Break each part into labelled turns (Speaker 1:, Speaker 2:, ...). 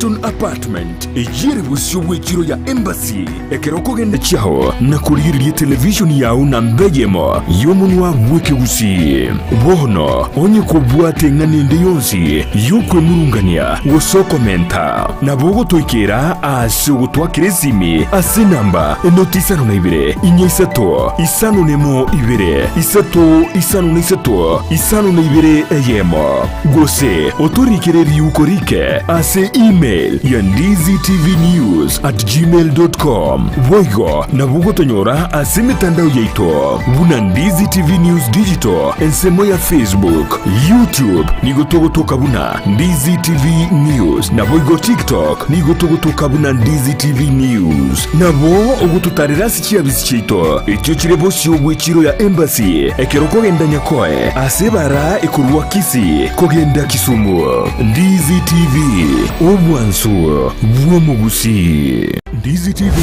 Speaker 1: Brighton Apartment, eyio ere bosio bw'echiro ya Embassy. Ekero okogenda chiao na korigereria etelevishoni yao namba eyemo y'omonwa bw'ekegusii. Bono onye kobwate eng'ana ende yonsi y'okwemurungania gose okomenta, nabo ogotoikera ase ogotwakera esimi ase enamba enoti 52 4 5 1 2 3 5 3 52 1, gose otorikere riuko rike ase email ya ndizitvnews at gmail dot com. Boigo nabo ogotonyora ase emetandao yaito buna Ndizi TV News Digital ensemo ya Facebook, YouTube nigo togotoka buna Ndizi TV News naboigo TikTok nigo togotoka buna Ndizi TV News. Nabo ogototarera ase chiabisi chiaito echio chire bosio bw'echiro ya Embassy ekero okogenda Nyakoe ase ebara ekorwa Kisii kogenda Kisumu. Ndizi TV, obwansu bw'omogusii. Ndizi TV,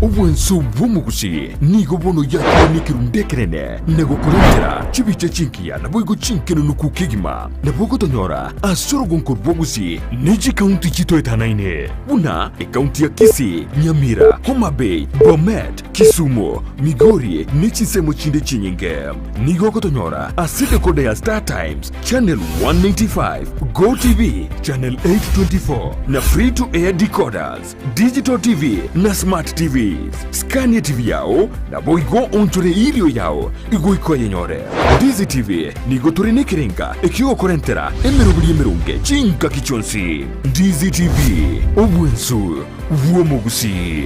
Speaker 1: obwansu bw'omogusii nigo bono yakire nekerundu ekenene na gokorentera chibicha chingiya naboigo chinkenunuku kegima. Nabo ogotonyora ase orogonko rw'Ogusii ne chikaunti chitoetanaine buna ekaunti ya Kisii, Nyamira, Homa Bay, Bomet, Kisumu, Migori ne chinsemo chinde chinyinge. Nigo ogotonyora ase decoder ya Star Times, Channel 195, Go TV, Channel 824 na Free to Air decoders, Digital TV na Smart TVs. Skania TV yao naboigo onchore erio yao igoika oyenyore. Ndizi TV nigo tore nekerenga ekiogokorentera emeroberi emeronge chingaki chionsi. Ndizi TV, obwensu bw'omogusii.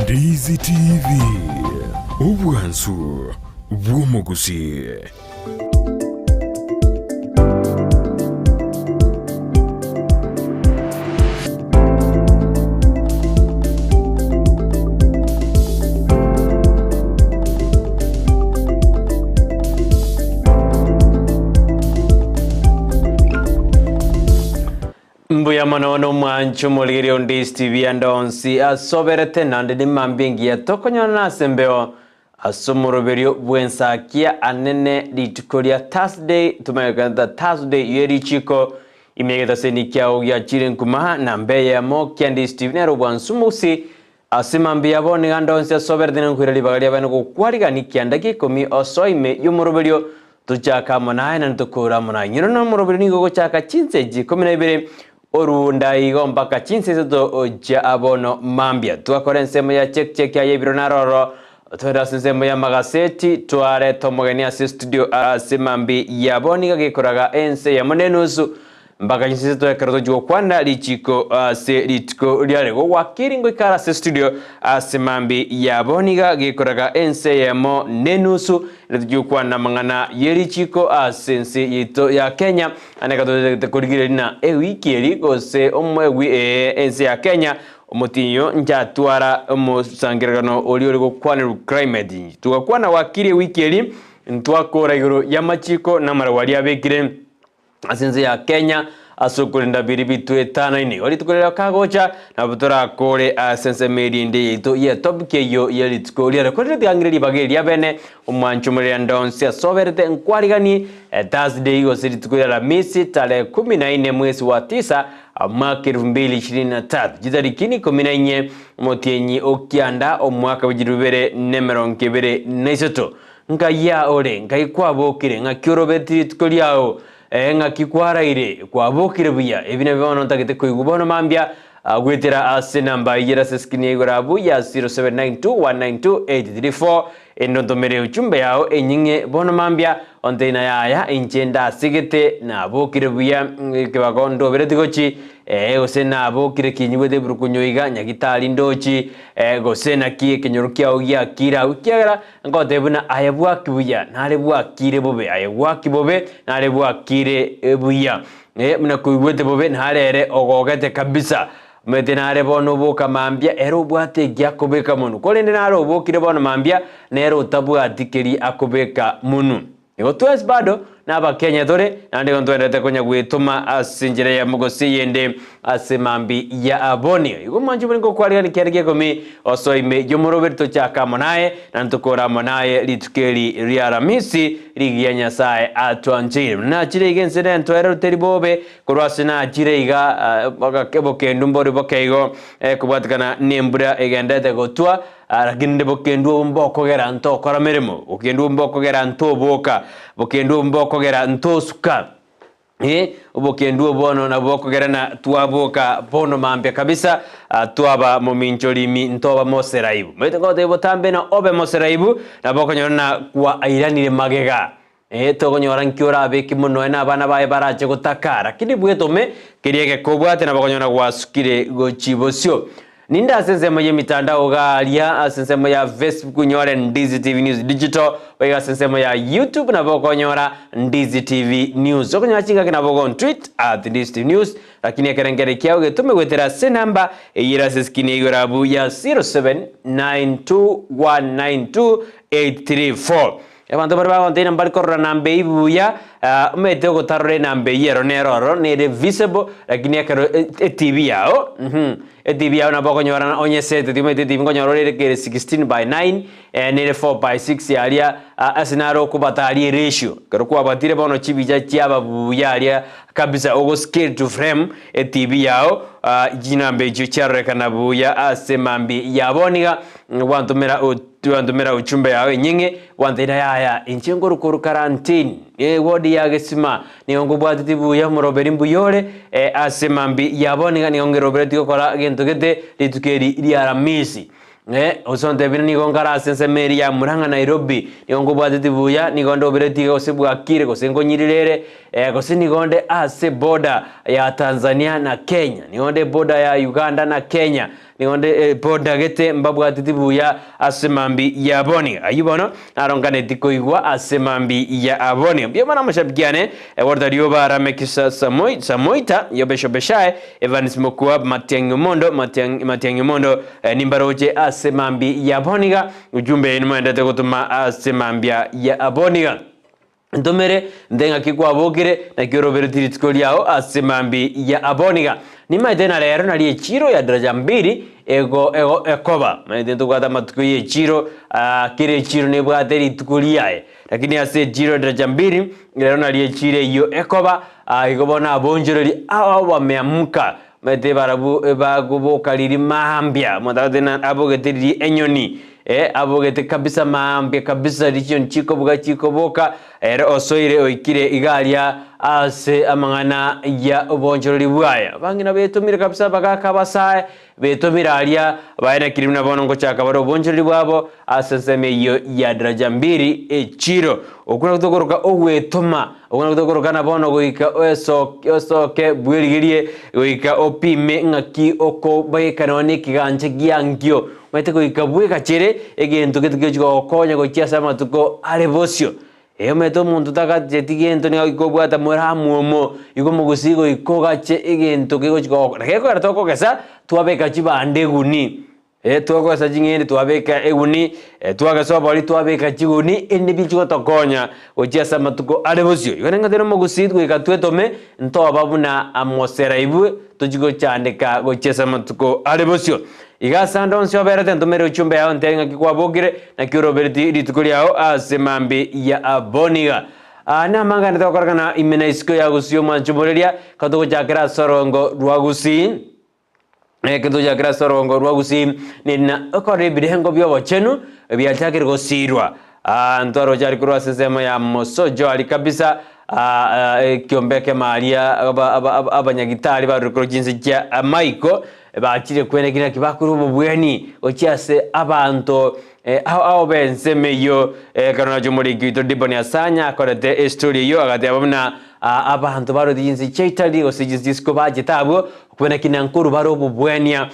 Speaker 1: Ndizi TV, obwansu bw'omogusii.
Speaker 2: Mbuya mono nomwancho omorigereria onde Steve ande onsi asoberete naende nemambia engiya tokonyorana ase embeo ase omoroberio bw'ensakia anene rituko ria Thursday tomayekanta Thursday ye richiko ime egetaseni kiao giachire nkuma namba eyemo kia Steve nere obwansu mosi Ase mambia abo nigo ande onsi asoberete na nkoira ribaga ri'abene gokwarigania kianda gia ikomi osoa ime y'omoroberio, tochake amo naye naende tokoore amo naye. Nyora nomoroberio nigo ogochaka chinsa echi 12 orunda igo mpaka chinsa isato chia bono mambia. Twakora ensemo ya check check aye ebiro naroro, twende ase ensemo y'amagaseti, twareta omogeni ase estudio ase mambia yabo nigo gekoraga ense eyemo nenusu Mpaka chinse twekero tochia gokwana richiko ase rituko riare gogwakiri ngoikara ase studio ase mambi yabo niga gekoraga ense eyemo nenusu ere tochia gokwana amang'ana yerichiko ase ense yaito ya Kenya ande ekero totagete korigereria na ewiki eri gose omo ee ense ya Kenya omotinyo nchatwara omosangererekano oria ore gokwanerwa climate togakwana gwakiri ewiki eri ntwakora igoro yamachiko namarabo aria abekire Ase ense ya Kenya ase okorenda biria bitwetanaine. Igo rituko riria kagocha nabo torakore ase ensemo eria ende yaito y'etopic eyio ye rituko riare. Korende tigangire ribaga eri riabene omwancho omorende onsi asoberete nkwariganie Thursday gose rituko ria Alamisi tarehe kumi na ine mwezi wa tisa omwaka elfu mbili ishirini na tatu chitariki ikomi na inye omotienyi o kianda omwaka bwe chilifu bibere na emerongo ebere na isato. Nkai ore, nkai kwabokire, ng'aki orobeti rituko riao, ee, ng'aki kwaraire, kwabokire buya. Ebi nabio bono ntagete koigwa bono mambia, goetera ase enamba eyio ere ase eskrini ya igoro abwo ya 0792192834, erinde ontomere ujumbe yao enying'e bono mambia, ontebie ng'a yaya, inche ndasegete, nabokire buya, ekebago ndobereti gochi, ee, gose nabokire kinyigwete eburukunyu iga, nyagitari ndochi, gose naki ekenyoro kiao giakire abwo, ekiagera Ngotebie buna aye bwaki buya, nare bwakire bobe, aye gwaki bobe, nare bwakire buya. Eh, buna koigwete bobe, nare ere ogogete kabisa. Omanyete nare bono oboka mambia, ere obwate eki akobeka monwe. Korende nare obokire bono mambia, nere otabwati keria akobeka monwe. Igo twensi bado. Nabakenya tore, naende igo ntwenerete konya gwetoma ase enchera eyemo gose eyende ase mambi ya aboni. Igo mwanche buna ngokwarigania kianda gia ikomi osoe ime y'omoroberi tochake amo naye, naende tokore amo naye rituko eri ria Aramisi, rigiya Nyasae atwancheire. Buna nachire iga ense nentwererwe teri bobe, korwa ase nachire iga obokendu mbori boke igo, kobwatekana nembura egenderete gotwa, Lakini ndi bokendu obo mbokogera ntokora meremo, bokendu obo mbokogera ntoboka, bokendu obo mbokogera ntosuka. Eh, obokendu obo bono nabwo bokogera na twaboka bono mambia kabisa, ah, twaba mominchorimi ntoba moseraibu. Maete ngotebia botambe na obe moseraibu, nabo okonyora na kwairanire magega. Ee, tokonyora nki orabeke mono na abana baye barache gotaka, lakini bwetome keria egekobwate nabo okonyora gwasukire gochia bosio. Ninde ase ensemo y'emitandao iga aria ase ensemo ya Facebook nyore Ndizi TV News Digital, boigo ase ensemo ya YouTube nabo okonyora Ndizi TV News. Okonyora chingaki nabo ogontweet at Ndizi TV News, lakini ekerengererio kiao getome goetera ase enamba eyio ere ase eskini ya igoro abwo ya 0792192834. Abanto baria bagontebia mbare korora namba eyio buya, omanyete ogotarora enamba eyio ero nere ororo nere visible, lakini ekero etv yao etv yao nabo okonyora onyesete omanyete etv nkonyora ore kere 16 by 9 nere 4 by 6 aria ase naro okobata aria eratio. Ekero kwabatire bono chibicha chiaba buya aria kabisa ogo scale to frame etv yao chinamba echio chiarorekana buya ase mambia ya bono iga gwantomera. Twantomera uchumbe yao enying'e, gwanteira yaya, inche nkorwa korwa karantini, eward ya gesima, nigo nkobwateti buya omoroberi mbuya ore, ase mambi ya bono iga nigo ngeroberetie gokora gento gete rituko eri ria Aramisi. Gose ontebire nigo nkare ase ensemo eria ya Murang'a Nairobi, nigo nkobwateti buya, nigo ndoberetie iga gose bwakire gose nkonyirire ere, gose nigo nde ase border ya Tanzania na Kenya, nigo nde border ya Uganda na Kenya, Nigo nde bodagete mbabwateti buya ase mambi ya boni. Ayio bono naronganeti koigwa ase mambi ya boni. Mbuya mono amashabiki ane, Walter Rioba, Rameki Samoita, Yobesho Beshae, Evans Mokua, Matiang'i Omondo, Matiang'i Omondo, nimbaroche ase mambi ya boni iga. Ujumbe yaino moendete gotoma ase mambia ya boni iga. Ntomere, nte ng'aki kwabokire, naki oroberetie rituko riao ase mambi ya aboniga. Nimaete na rero nari echiro ya daraja mbili ego ego ekoba. Maete ntobwate amatuko ye echiro, ah, kera echiro nebwate rituko riaye. Lakini ase echiro ya daraja mbili, rero nari echiro eyio ekoba, ah, igo bono abonchoreri ao bameamka. Maete barabwo ebagoboka riria mambia, omonto agote na abogete riria enyoni, eh, abogete kabisa mambia kabisa riria chinyoni chikobuga chikoboka, ere osoire oikire iga aria ase amang'ana ya obonchorori bwaye. Abang'ina betomire kabisa abagaka abasae, betomire aria, baenekire buna bono ngochaka bare obonchorori bwabo ase ensemo eyio ya daraja mbiri echiro. Okwo nakwo tokoroka ogwetoma. Okwo nakwo tokoroka na bono goika oesoke osoke bwerigerie goika opime ng'aki okobaekanwa nekegancha giankio. Omanyete goika bwegachere egento gete gegochia gogokonya gochia ase amatuko are bosio. Ee omanyete omonto tagacheti gento nigo goika obwate moramwomo, igo omogusii goika ogache egento kegochia gogo na gekogera tokogesa twabeka chibando eguni. Twagesa ching'ende twabeka eguni, twagesa obori twabeka chiguni, erinde biche gotokonya gochia ase amatuko are bosio. Igo neng'ete nomogusii goika twetome, ntoba buna mosereibwe, tochie gochandeka gochia ase amatuko are bosio. Iga ase ande onsi oberete ntomere ochumbe yao ntebi ng'aki kwabokire, naki oroberetie rituko riao ase mambi ya boniga. Aa namang'ana togokorekana ime na isiko ya gusii omwancho moreria, katogochakera ase orongo rwa gusii. Ekero tochakire ase orongo rwa gusii, nina okora ebirengo bi'obochenu biachakire gosiirwa. Ah, ntwaroche aria korwa ase ensemo ya mosojo aria kabisa, ah, ah, ekiombe ekemo aria aba- aba- aba- abanyagitari barure korwa chinse chia amaiko, bachire kwenekina naki bakorwa obobweni gochia ase abanto eh, ao ao b'ensemo eyio. Ekero nache omoriki oito Diboni Asanya akorete estory eyio agateba buna ah, abanto barwete chinse chia Italy gose chinse chisiko bachete abwo, Okobena kina nkorwa bare obobwania,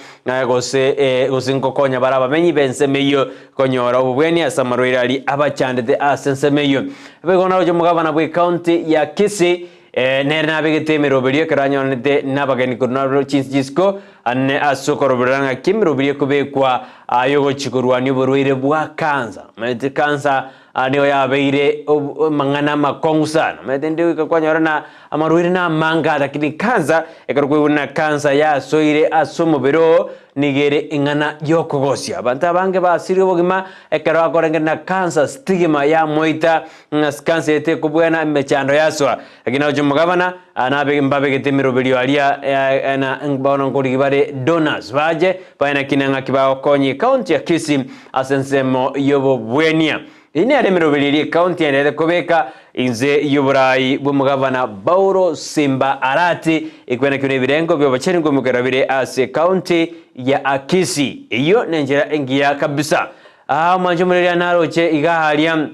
Speaker 2: gose gose nkokonya bare abamenyi b'ensemo eyio konyora obobwania ase amarwaire aria abachandete ase ensemo eyio. Boigo naroche omogabana bw'ecounty ya Kisii nere nabegete emeroberio ekero anyoranete nabageni korwa naro chinse chisiko ane ase okoroberera ng'aki emeroberio ekobekwa aye ogochia korwania oborwaire bwa cancer. Omanyete cancer. Nigo yabeire amang'ana amakong'u sana. Omanyete ndi goika kwanyora na amarwaire na amanga lakini cancer ekero kwaigure na cancer yasoire ase omobere oo nigo ere eng'ana yokogosia. Abanto abange basirie obogima ekero akorengire na cancer stigma yamoita ng'a cancer eye tekobwena emechando yasoa. Lakini nagochia omogabana nabe mbabegete emeroberio aria na bono nkorigia bare donors bache baye naki na ng'aki bagokonya ecounty ya Kisii ase ensemo y'obobwenia. Eyio nere emeroberio eria ecounty yaendete kobeka inse y'oborai bw'omogavana Bauro Simba Arati ekwenekio nebirengo bi'obochenu nkoimokerera bire ase ecounty ya Kisii. Eyio nenchera engiya kabisa. Aa omwancho omoreria naroche iga aria.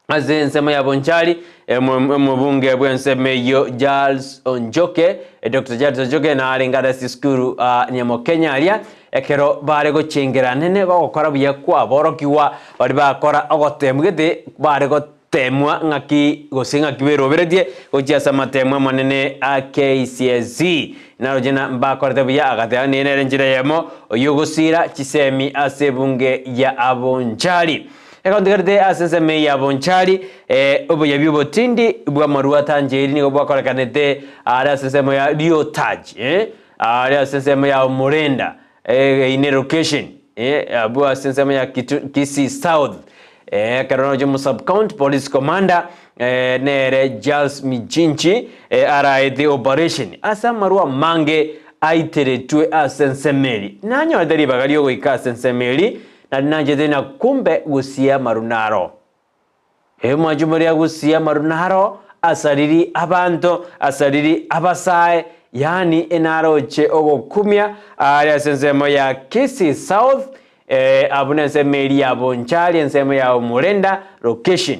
Speaker 2: Ase ensemo ya Bonchari, omobunge bw'ensemo eyio Charles Onjoke, Dr Charles Onjoke narenge ase esukuru Nyamokenya aria, ekero bare gochengera nene gogokora buya kw'aborokigwa baria bakora ogoteemwa gete bare goteemwa ng'aki gose ng'aki beroberetie gochia ase amateemwa amanene a KCSE. Naroche na mbakorete buya agateba neye nere enchera eyemo y'ogosiira chisemi ase ebunge ya Bonchari. Egontigarete ase ensemo eye ya Bonchari, oboyabi obotindi bw'amarwa atancheiri nigo bwakorekanete aare ase ensemo ya Riotaj, aare ase ensemo ya Omorenda, eyio ne location, abwo ase ensemo ya Kisii South. Ekero roche omo sub county police commander nere Giles Mijinchi araete operation ase amarwa amange aiteretwe ase ensemo eria. Nanyorete ribaga riogoika ase ensemo eria Nari nanchete na kumbe gusia amaru naro. Ee mwanche moria gusia amaru naro, asariri abanto, asariri abasae, yaani enaroche ogokumia aare ase ensemo ya Kisii South, abwo nensemo eria ya Bonchari, ensemo ya Omorenda location.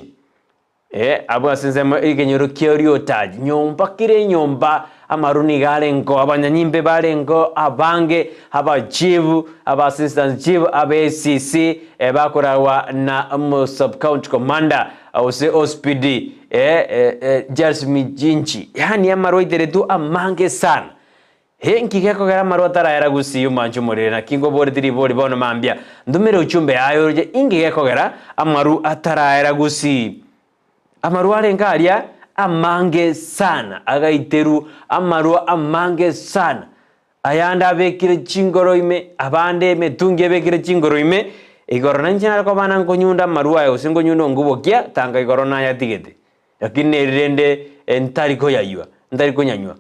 Speaker 2: Ee, abwo ase ensemo y'ekenyoro kia Oriotaji, nyomba kera enyomba, amaru nigo arengeo, abanyanyimbe barengeo abange, abachief, aba assistant chief, aba ACC, bakoragwa na omo sub county commander gose OCPD, Charles Mijinchi. Yaani amaru aiteretwe amange sana. Ee, nki gekogera amarwa atarayera gusii omanche omorere? Naki nkoboreti ribori bono mambia, ntomere ochumbe yaye oroche, inki gekogera amaru atarayera gusii? Amarwa arenge aria amange sana, agaiterwa amarwa amange sana, ayande abekire chingoro ime, abande emetungi ebekire chingoro ime, igoro nainche nare koba nankonyunda amarwa aya gose nkonyunda onkobokia, tanga igoro nayatigete. Lakini neri rende ntari koyaywa, ntari konyanywa.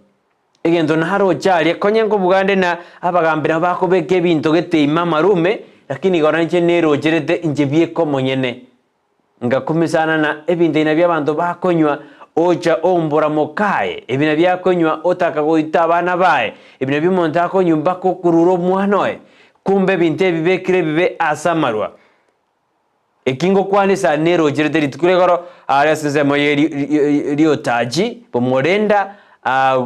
Speaker 2: Egento naroche aria, konya nkobuga nde na abagambi nabo bakobeka ebinto gete ime amarume, lakini igoro inche nerocherete inche bieka omonyene. Ngakumisana na ebinto ebi nabio abanto bakonywa, ocha ombora mokaye, ebi nabio akonywa otaka goita abana baye, ebi nabio omonto akonywa mpaka okurura omwana oye. Kumbe ebinto ebi bibekire ebibe ase amarwa. Eki ngokwana esani nerocherete rituko ria igoro aria ase ensemo ye riotaji bomorenda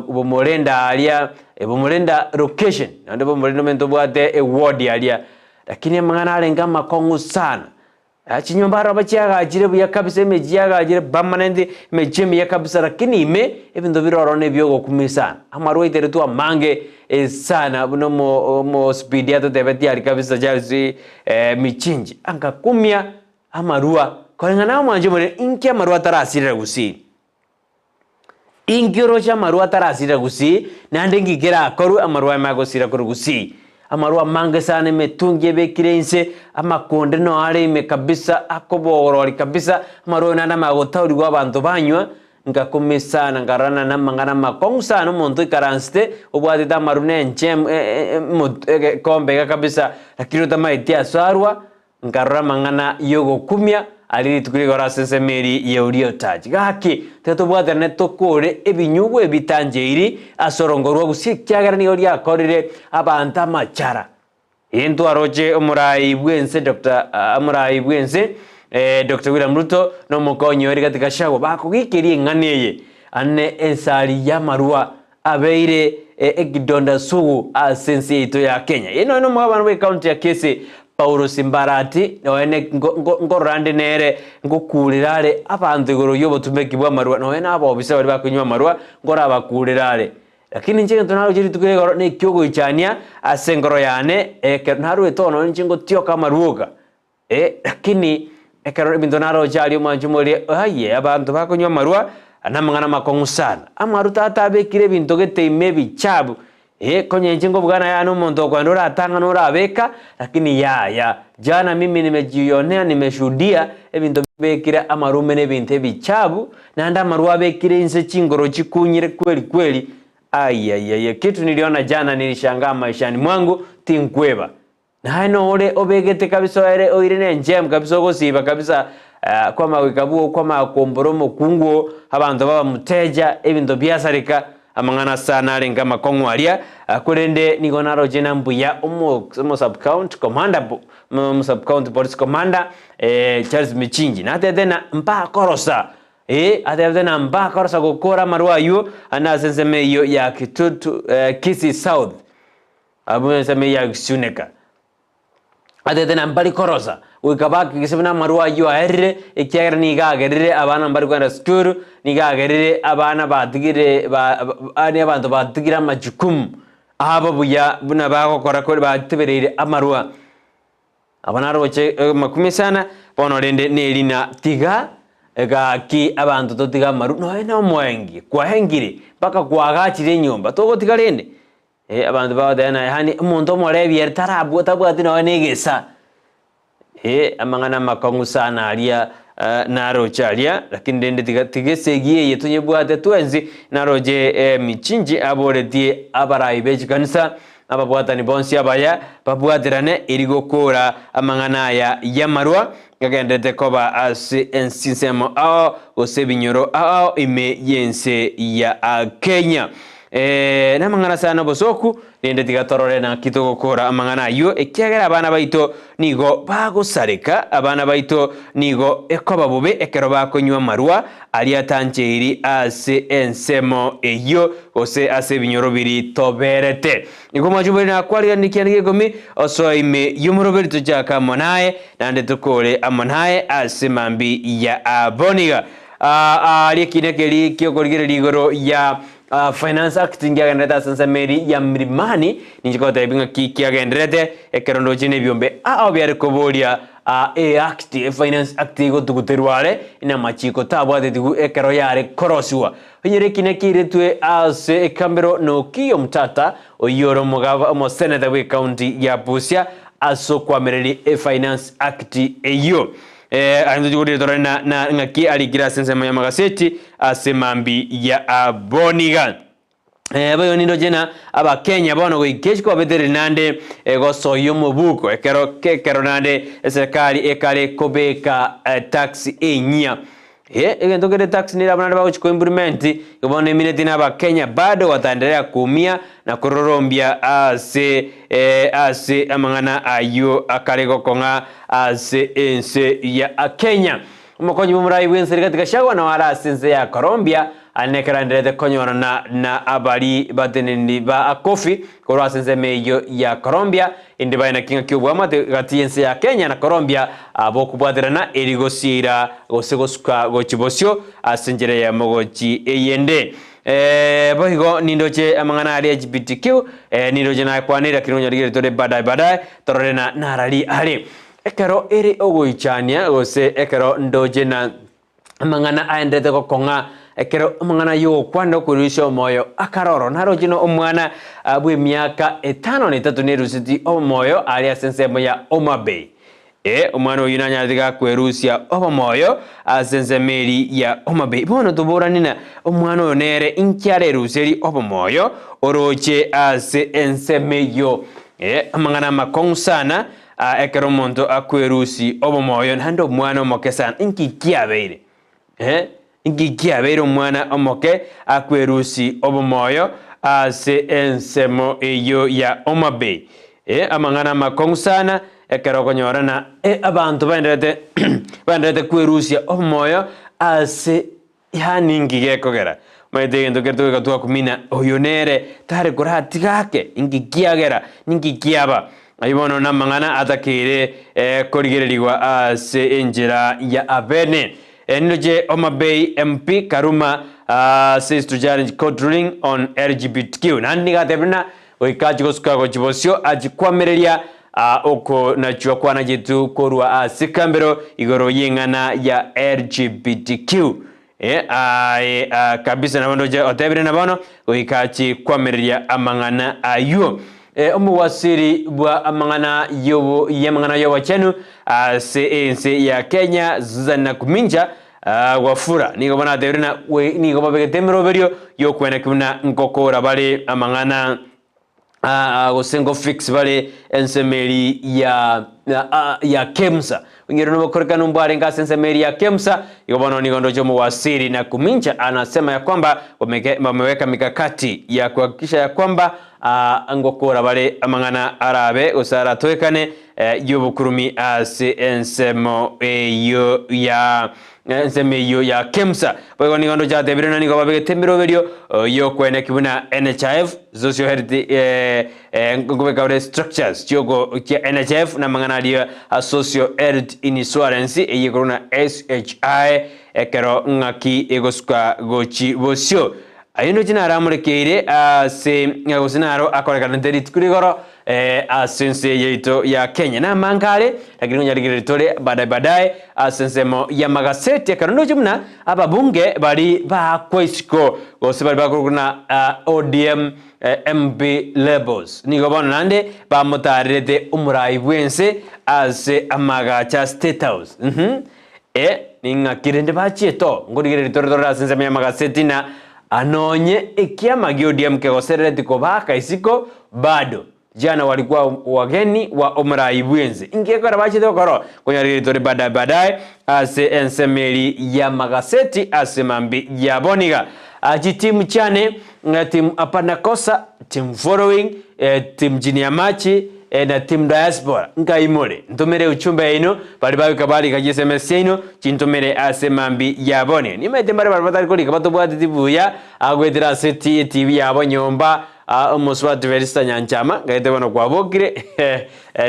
Speaker 2: bomorenda aria bomorenda location naende bomorenda omonto obwate eward aria lakini amang'ana arenge amakong'u sana chinyomba aro bachiagachire buya kabisa emechie yagachire permanent emechie emiya kabisa lakini ime ebinto bire ororo nebiogokumia sana amarwa aiteretwe amange sana buna omo speed atotebetie aria kabisa Charles Michinji agakumia amarua koreng'ana nomwancho omonene, inki amarua atarasirera gusii? Inki oroche amarua atarasirera gusii, naende inki kerakorwe amarua aya magosira korwa gusii? Amarua amange sana emetungi ebekire inse, amakonde noo are ime kabisa akobogorori kabisa, amarua ayo naende amagotaorigwa abanto banywa, Ngakumia sana, nkarorana namang'ana amakong'u sana, omonto oikaransete obwatete amaru na enche egekombe iga kabisa, lakini otamaeti ase arwa, nkarora amang'ana y'ogokumia aria rituko rigoro ase ensemo eria y'euria otachi. Gaki, tiga tobwaterane tokore ebinyugwa ebitancheiri ase orongo rwa gusii ekiagera nigo riakorire abanto amachara. Intwaroche omorai bw'ense Doctor omorai bw'ense Doctor William Ruto na omokonyi oye Rigathi Gachagua bakogikeria eng'ana eye ane ensari y'amarwa abeire ekidonda sugu ase ense yaito ya Kenya. Eye nonya nomogabana bwe county ya Kisii Paul Simbarati nonya ne nkorora nde nere ngokurera are abanto igoro y'obotumeki bw'amarwa nonya na abobisa baria bakonywa amarwa nkorabakurera are. Lakini inche egento naroche rituko ria igoro nekiogoichania ase enkoro yane, ekero naruete oo nonya inche ngotioka amaruoka, eh, lakini. Ekero ebinto naroche aria omwancho moria, aye, abanto bakonywa amarwa namang'ana amakong'u sana. Amarwa tata abekire ebinto gete ime ebichabu, eh, konya inche nkobugana yaya nomonto okoenda oratang'ane orabeka, lakini yaya, jana mimi nimejionea nimeshuhudia, ebinto bibekire amarwa ime nebinto ebichabu, naende amarwa abekire inse chingoro chikunyire kweli kweli, ayiayiayi, kitu niliona jana nilishangaa maishani mwangu, tinkweba. Naye nore obegete kabisa oere oire nenchemu kabisa ogosiba kabisa kwamanya goika bwogo kwamanya kombora omokungu oo, abanto baba muteja, ebinto biasareka, amang'ana sana arenge amakong'u aria, korende nigo naroche ng'a mbuya omo omo sub county commander bo omo sub county police commander Charles Michinji natebete ng'a mbakorosa eh, atebete ng'a mbakorosa gokora amarwa aywo ande ase ensemo eyio ya Kitutu Kisii South. Abwo ensemo eyio yagisuneka. Atete na mbari korosa, goika bakigise buna amarwa ayio aerire, ekiagera nigo agerire abana mbari kogenda sukuru, nigo agerire abana batigire ba yaani abanto batigire amajukumu abo buya buna bagokora kore batebereire amarwa. Aba naroche makumi sana, bono rende nerina tiga gaki abanto totige amaru nonya na omoengi kwaengire mpaka kwagachire enyomba togotiga rende? Eh, abanto bagoteba naye yaani omonto omorebi ere tarabwa tabwati nonya na egesa. Eh, amang'ana amakong'u sana aria naroche aria, lakini rende tiga tiga esegi eye tonyebwate twensi, naroche emichinchi aboretie abarai be chikanisa, ababwatani bonsi abaya, babwaterane eri gokora amang'ana aya y'amarwa, agenderete koba ase ense ensemo ao gose ebinyoro ao ime y'ense ya Kenya. Ee, namang'ana sana obosooku, rende tiga torore naki togokora amang'ana ayio, ekiagera abana baito nigo bagosareka, abana baito nigo ekoba bobe ekero bakonywa amarwa aria atancheiri ase ensemo eyio, gose ase ebinyoro biria toberete. Nigo omwancho nakwariganie kianda gia ikomi, osoe ime y'omoroberi tochake amo naye, naende tokore amo naye ase mambia ya aboniga. Aaria ekiina keria ki'okorigereria igoro ya Finance Act nkiagenderete ase ensemo eria ya Milimani, ninche kogotebia ng'aki kiagenderete ekero ndoche na ebiombe ao biare koboria e act, e Finance Act egotuguterwa are na amachiko tabwatetigwe ekero yare korosiwa. Onyore ekiina kiairetwe ase ekambero na Okiya Omtata, oyio ore omogava omoseneta bw'ecounty ya Busia ase okoamereria e Finance Act eyio. Aye ntochia korire torore na na ng'aki arikire ase ensemo y'amagaseti ase mambi ya aboniga. Boigo nindoche na Abakenya bono goika isiko babetereri naende gosoyia omobuko ekero ekero naende eserekari ekare kobeka tax enyia. Egento kere tax nere abwo naende bagochia ko implement, igo bono emineti na Abakenya bado wataendelea kuumia na kororombia ase ase amang'ana ayio akare gokong'a ase ense ya Kenya. Omokonyi bw'omorai bw'ense Rigathi Gachagua nao are ase ense ya Colombia aye nekero aenderete konyorana na abari bateneneri ba Kofi korwa ase ensemo eyio ya Colombia inde baye naki ng'aki oboamate gati y'ense ya Kenya na Colombia bokobwaterana eri gosiira gose gosuka gochia bosio ase enchera eyemo gochia eyende. Boigo nindoche amang'ana aria LGBTQ, nindoche nakwanire lakini onyarigererie tore baadaye baadaye torore na narari are. Ekero ere ogoichania gose ekero ndoche na amang'ana aenderete gokong'a, ekero amang'ana y'ogokwana okorusia omoyo akaroro, naroche na omwana bw'emiaka etano na etato neruseti omoyo aria ase ensemo ya Homa Bay. Ee, omwana oyio nanyarete gakwerusia obomoyo ase ensemo eria ya Homa Bay. Bono toboranie na omwana oyo nere inki areruserie obomoyo oroche ase ensemo eyio. Ee, amang'ana amakong'u sana Aa, ekero omonto akwerusia obomoyo naende omwana omoke sana, inki kiabeire? Eh, inki kiabeire omwana omoke akwerusia obomoyo ase ensemo eyio ya Homa Bay? Eh, amang'ana amakong'u sana ekero okonyora na eh, abanto baenderete baenderete kwerusia obomoyo ase Yaani inki gekogera? Omanyete egento kere togoika twakumina, oyo nere tare koratiga ake, inki kiagera, ninki kiaba? Ayio bono namang'ana atakeire korigererigwa ase enchera ya abene. Nindoche Homa Bay MP Karuma says to challenge court ruling on LGBTQ. Naende nigo atebire buna goika achie gosuka gochia bosio achie koamereria. Oko nachwo kwanagetwe korwa ase ekambero igoro y'eng'ana ya LGBTQ. Aye kabisa nabo ndoche otebire na bono goika achie kwamereria amang'ana ayio. Omowasiri bwa amang'ana yobo y'amang'ana y'obochenu ase ense ya Kenya Susan Nakuminja Wafula nigo bono atebire na nigo babegete emeroberio y'okweneki buna nkokora bare amang'ana gose ngo fix bare ensemo eri ya ya Kemsa. Onyore nobokorekanu mbwarenge ase ensemo eri ya Kemsa. Igo bono nigo ndoche omowasiri Nakumincha anasema ya kwamba wameweka mikakati ya kuhakikisha ya kwamba ngokora bare amang'ana arabe gose aratoekane y'obokurumi ase ensemo eyio ya ensemo eyio ya Kemsa. Boigo nigo ndoche atebire na nigo babegete emeroberio y'okweneki buna NHIF, Social Health nkobeka bare structures chioko chia NHIF na amang'ana aria a Social Health Insurance eyio ekorwa na SHI ekero ng'aki egosuka gochi bosio. Ayio ndoche naramorekeire ase gose naro akorekanete rituko rigoro ase ense yaito ya Kenya. Namange are, lakini ngonyarigereria tore baadaye baadaye ase ensemo y'amagaseti ekero ndoche buna ababunge baria baakwa isiko gose baria bakorokwa na ODM MP Rebels nigo bono naende bamotarerete omorai bw'ense ase amagacho a State House. Ning'aki rende bachiete oo? Nkorigereria tore tore ase ensemo y'amagaseti na nonye ekiama gia ODM kegoserereti kobaaka isiko bado jana walikuwa wageni wa omorai bwense. Inki gekogera bachiete gokora oo? Nkonyarigereria tore baadaye baadaye ase ensemo eri y'amagaseti ase mambi ya boniga. Chitimu chiane, team Hapana Kosa, team following, team chini ya machi, na team diaspora nkai more? Ntomere uchumbe yaino baria bagoika barika chisms chiaino chintomere ase mambi ya boni. Nimaete mbare baria batari korika batobwateti buya agoetera ase TV yabo nyomba omosubati Felista Nyanchama ngaete bono kwabokire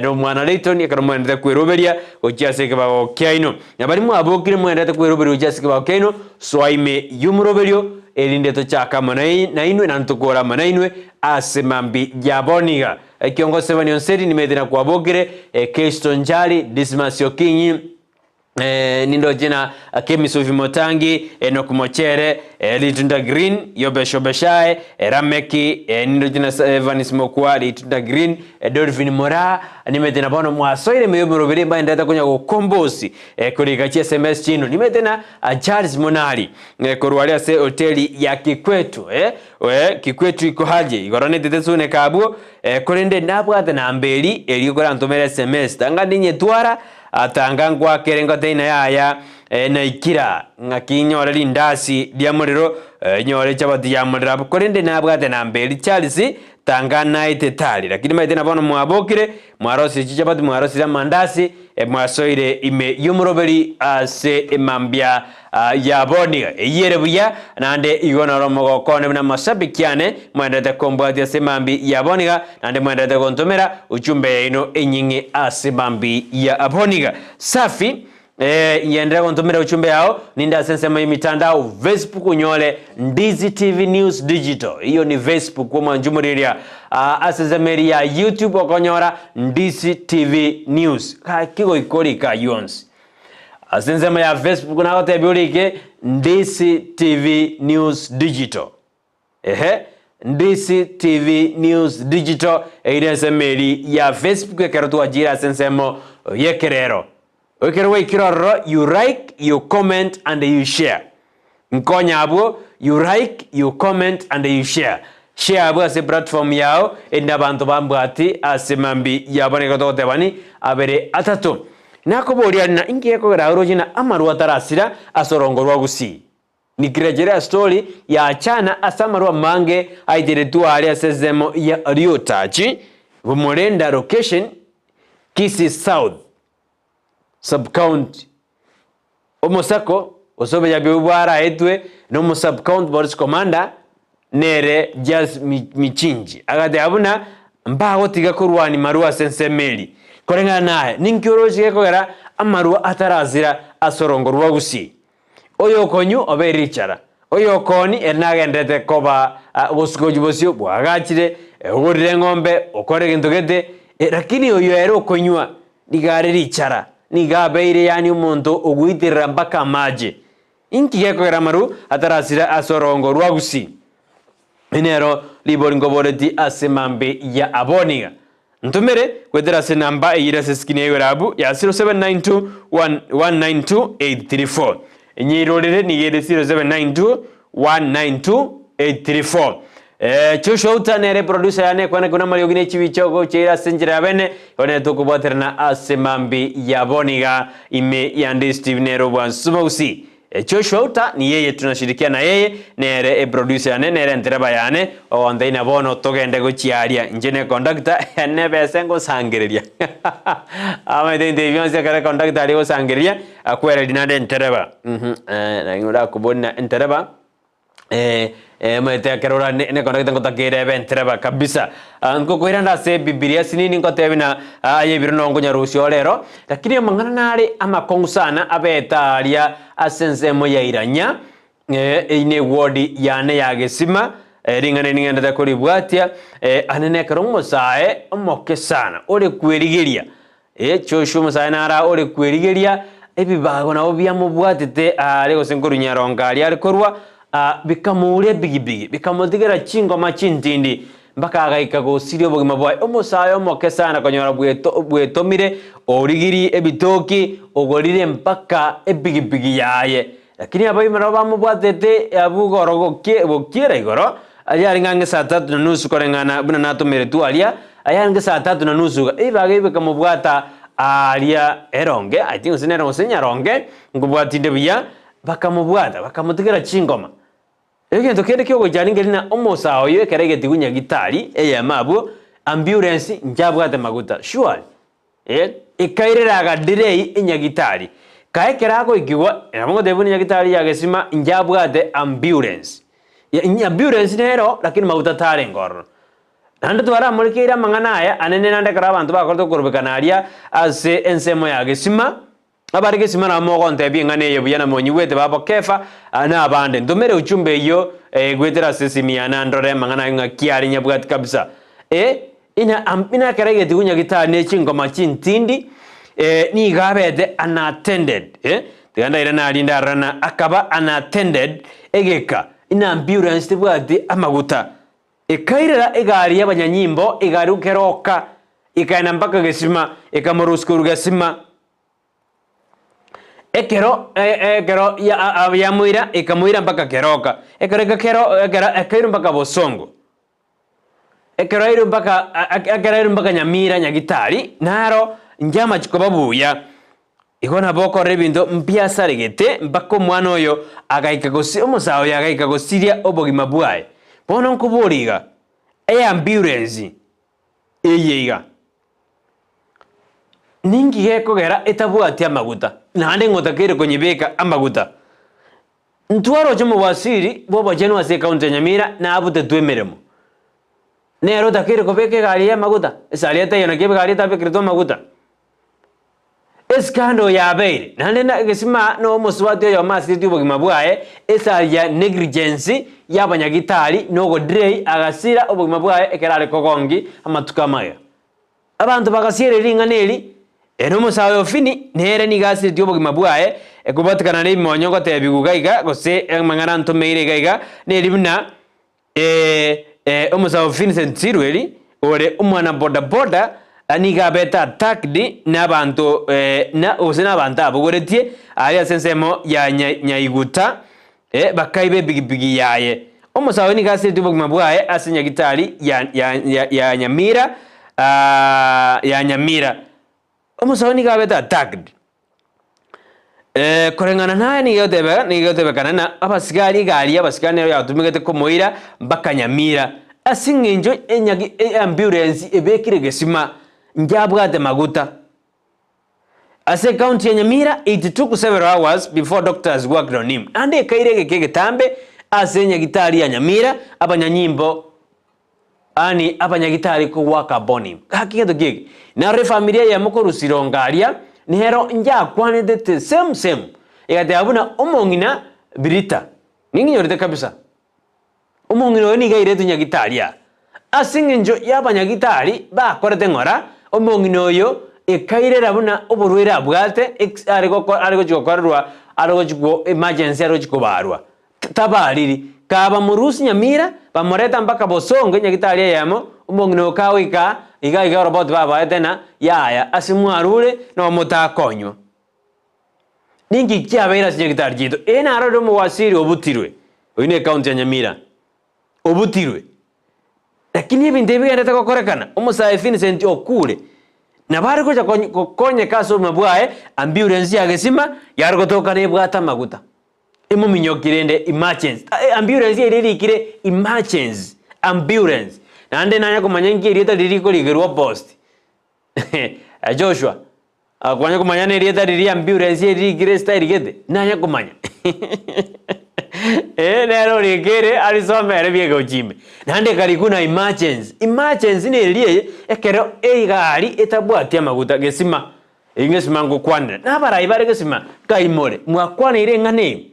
Speaker 2: na omwana Layton ekero mwenderete kweroberia gochia ase ekebago kiaino. Na baria mwabokire mwenderete kweroberia gochia ase ekebago kiaino soa ime y'omoroberio erinde tochake amo nainwe naende tokore amo nainwe ase mambi ya boniga. Ekiongo Sebani Onseri nimanyete nakwabokire, Kristo Njari, Dismas Okinyi, nindoche na Kemisufi Motangi, Enock Mochere, Litunda Green, Yobesh Obeshae, Rameki, nindoche na Evans Mokua, Litunda Green, Dolphin Moraa, nimanyete na bono mwasoire ime y'omorobere mbaenderete konya gokombosi korika chi sms chiino, nimanyete na Charles Monari korwa aria ase hoteli ya Kikwetu. Kikwetu iko haje igoro netete suneka abwo, korende nabwate namba eri erio korantomere sms tanga ninyetwara tanga ngwakere ngote ina yaya naikira ng'aki nyore rindasi ria morero nyore echabati ya morero abwo korende nabwate namba eri Charles tanga naete tari lakini maete na bono mwabokire mwarosirie chichabati mwarosirie amandasi mwasoire ime y'omoroberi ase emambia Yaboniga, eyio ere buya, naende igo noro omogoko one buna amashabiki ane, mwenderete kombwatia ase emambi yaboniga, naende mwenderete gontomera uchumbe yaino enying'e ase emambi yaboniga. Safi, eh, ngenderera gontomera uchumbe yao, ninde ase ensemo y'emitandao, Facebook onyore Ndizi TV News Digital, eyio ni Facebook omwanchi omorigereria, ah, ase ensemo eria ya YouTube okonyora Ndizi TV News. Gaki goika orike ayio onsi. Ase ensemo ya Facebook nagotebia orike Ndisi TV News Digital. Ehe, Ndisi TV News Digital eire ensemo eri ya Facebook ekero twachire ase ensemo y'ekerero. Ekero gwaikire ororo you like, you comment and you share. Nkonya abwo you like, you comment and you share. Share abwo ase platform yao erinde abanto bambwati ase mambi yabo nigo togotebani abere atato. Nakoboria ng'a inki gekogera oroche ng'a amarwa atarasira ase orongo rwa Gusii? Nikirecheria story yachana ase amarwa amange aiteretwe aria ase ensemo ya Riotachi, Bomorenda location, Kisii South sub-county. Omosako gose oboyabi obwo bwaraetwe nomo sub-county police commander nere Jas Michinji agateba buna mbagotiga korwania marwa ase ensemo eria. Koreng'ana naye ninki oroche gekogera amarwa atarasira ase orongo rwa Gusii? Oyokonywa obe richara, oyokoni ere nagenderete koba gosuka bosio bwagachire, ogorire eng'ombe, okore egento gete. Lakini oyo ere okonywa nigo are richara, nigo abeire yaani omonto ogoiterera mpaka amache. Inki gekogera amaru atarasira ase orongo rwa gusii? Eri nero ribori nkoboretie ase mambi ya aboniga. Ntomere goetera ase enamba eyio ere ase eskrini ya igoro abwo ya 0792 192 834. Enyeirorere nigo ere 0792 192 834. Eh, Joshua Uta nere producer yane ekwana kuna amariogi ne chibicha ogocheira ase enchera ya bene igo nere tokobwaterana ase mambi ya boniga ime ya Ndisi TV nere obwansu bogusii. Joshua Uta ni yeye tunashirikiana na yeye nere eproducer yane nere entereba yane ogonteina bono togende gochia aria inche ne conductor nebese ngosangereria amaete ebinto ebi bionsi ekero econductor aria gosangereria akwereria naende entereba naki orakobori na entereba Omanyete ekero ora ne conductor ngotakeire ebe entereba kabisa. Nkokoira nde ase ebibilia asinini ngotebi na aye ebiro noo nkonyarusia ore ero, lakini amang'ana nare amakong'u sana abete aria ase ensemo ya Iranya, eyio ne eward yane ya Gesima, ring'ana eri ning'endete koribwatia, ane nekero omosae omoke sana ore kwerigeria Joshua omosae naro ore kwerigeria ebibago nabo biamobwatete aare gose nkorwa nyarongo aria are korwa, bikamouria ebigibigi, bikamotigera chingoma chintindi, mpaka agaika gosiria obogima bwaye. Omosae omoke sana konyora bweto bwetomire, origirie ebitoki, ogorire mpaka ebigibigi yaye. Lakini abaimo nabo bamobwatete abwo igoro gokie gokiera igoro, aria arenge ang'e saa tatu na nusu koreng'ana buna natomeretwe aria, ayarenge saa tatu na nusu iga, ebibaga ebi bikamobwata aaria eronge, I think gose nere gose nyaronge, nkobwatinde buya, bakamobwata, bakamotigera chingoma. Egento kende kiogoichania nkeri na omosaa oyo ekero aigetigwe nyagitari eyemo abwo, ambulance nchabwate maguta, surely. Eh, ekairera agadelay enyagitari. Kae ekero agoikigwa, nabo ngotebia buna enyagitari ya Gesima inche abwate ambulance. Ya ambulance nero lakini maguta tarenge ororo. Naende twaramorekeire amang'ana aya anene naende ekero abanto bakorete okorobekana aria ase ensemo ya Gesima, abare Gesima nabo mogontebia eng'ana eye buya na monyigwete babo Kefa na abande. Ntomere ujumbe eyio goetera ase esimi yane andore amang'ana aye ng'aki are nyabwati kabisa. Eh, Ina ina ekero aigetigwe nyagitari ne chingoma chintindi, eh, nigo abete unattended, eh, tiga ndairane aria ndarora na akaba unattended egeka, ina ambulance tebwati amaguta. Ekairera egari y'abanyanyimbo egaru keroka, ekaenda mpaka gesima, ekamorusia korwa gesima. Ekero ekero yamoira ekamoira mpaka keroka, ekero eka kero ekero ekairwa mpaka bosongo. Ekero airwe mpaka ekero airwe mpaka Nyamira Nyagitari, naro inche amachiko babuya. Igo nabo okorora ebinto mbiasaregete mpaka omwana oyo agaika gosi omosae oyo agaika gosiria obogima bwaye. Bono nkoboria iga, eambulance eye iga, ninki gekogera etabwati amaguta, naende ng'otakeire konyebeka amaguta? Ntwaroche omobwasiri bw'obochenu ase ekaunti ya Nyamira nabutetwe emeremo. Nere otakeire kobeka egari eye amaguta, esari etaiyo naki egari etabekeretwe amaguta. Escandal yabeire, naende na egesima na omosubati oyomo asiretie obogima bwaye, esari ya negligence y'abanyagitari na ogodelay agasira obogima bwaye ekero are kogongi amatuko amaya. Abanto bagasiereria ring'ana eri, Ere omosae oyo Fini, nere nigo asiretie obogima bwaye, ekobatikana nebimonyo ngotebigwa iga iga, gose amang'ana antomeire iga iga, neri buna omosae o Vincent Sirweri, ore omwana boda boda, nigo abete attacked nabanto na gose nabanto abogoretie aria ase ensemo ya Nyaiguta, bakaiba ebigibigi yaye. Omosae oyo nigo asiretie obogima bwaye ase nyagitari ya ya ya ya Nyamira ya Nyamira. Omosae oyo nigo abete attacked. Koreng'ana naye nigo egotebeka nigo egotebekana na abasigari egari ya abasigari nero yatumegete komoira mpaka Nyamira ase eng'encho enyagi eambulance ebekire gesima njabwate maguta. Ase ecounty ya Nyamira, it took several hours before doctors worked on him. Naende ekaira egeka egetambe ase enyagitari ya Nyamira abanyanyimbo yaani abanyagitari ko work upon him. Gaki gento ki eke? Naro efamiri eyemo korwa Sironga aria nero njakwanete the same same. Egateba buna omong'ina Birita, ning'inyorete kabisa. Omong'ina oyo nigo airetwe nyagitari aa, ase engencho y'abanyagitari bakorete ng'ora, Omong'ina oyo ekairera buna oborwaire abwate ex are goko are gochi gokorerwa are gochi ko emergency are gochi kobarwa. Tabariri. Kabamorusia nyamira, bamoreta mpaka bosongo enyagitari eyemo, omong'ina oyo kagoika iga iga oroboti babaete na yaya ase mwarure nabo motakonywa. Ninki kiabeire ase nyagitari chiaito? Ee narorire omowasiri obutirwe, oyio ne ekaunti ya Nyamira, obutirwe. Lakini ebinto ebi bigenderete gokorekana, omosae Vincent okure, nabo are gocha gokonyeka ase obogima bwaye, ambulance ya gesima yare gotoka nebwate amaguta. Emominyoki rende emergency, ambulance eria erikire emergency, ambulance. Naende nanya komanya inki erieta riria rikorigerwa post. Joshua, kwanya komanya na erieta riria ambulance erikire estyle gete, nanya komanya. Eh, nere orikire arisome ere bieka ochime. Naende ekarikwa na emergency, emergency neriria eye ekero egari etabwati amaguta gesima. Eyio ngesima ngokwanera, na abarai bare gesima, nkaimore, mwakwaneire eng'ana eye.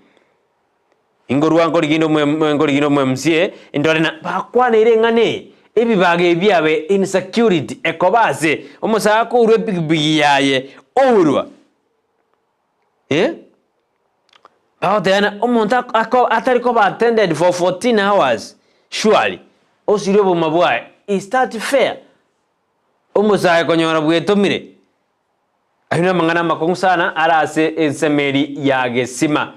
Speaker 2: Inkorwa nkoriginda omo nkoriginda omo MCA, ndore na bakwaneire eng'ana eye, ebibaga ebi biabe insecurity ekoba ase omosae akourwa epikipiki yaye, ourwa eh, bagoteba ng'a omonto ako atari koba attended for 14 hours surely, osirie obogima bwaye, is that fair? Omosae konyora bwetomire. Ayio namang'ana amakong'u sana are ase ensemeri ya Gesima.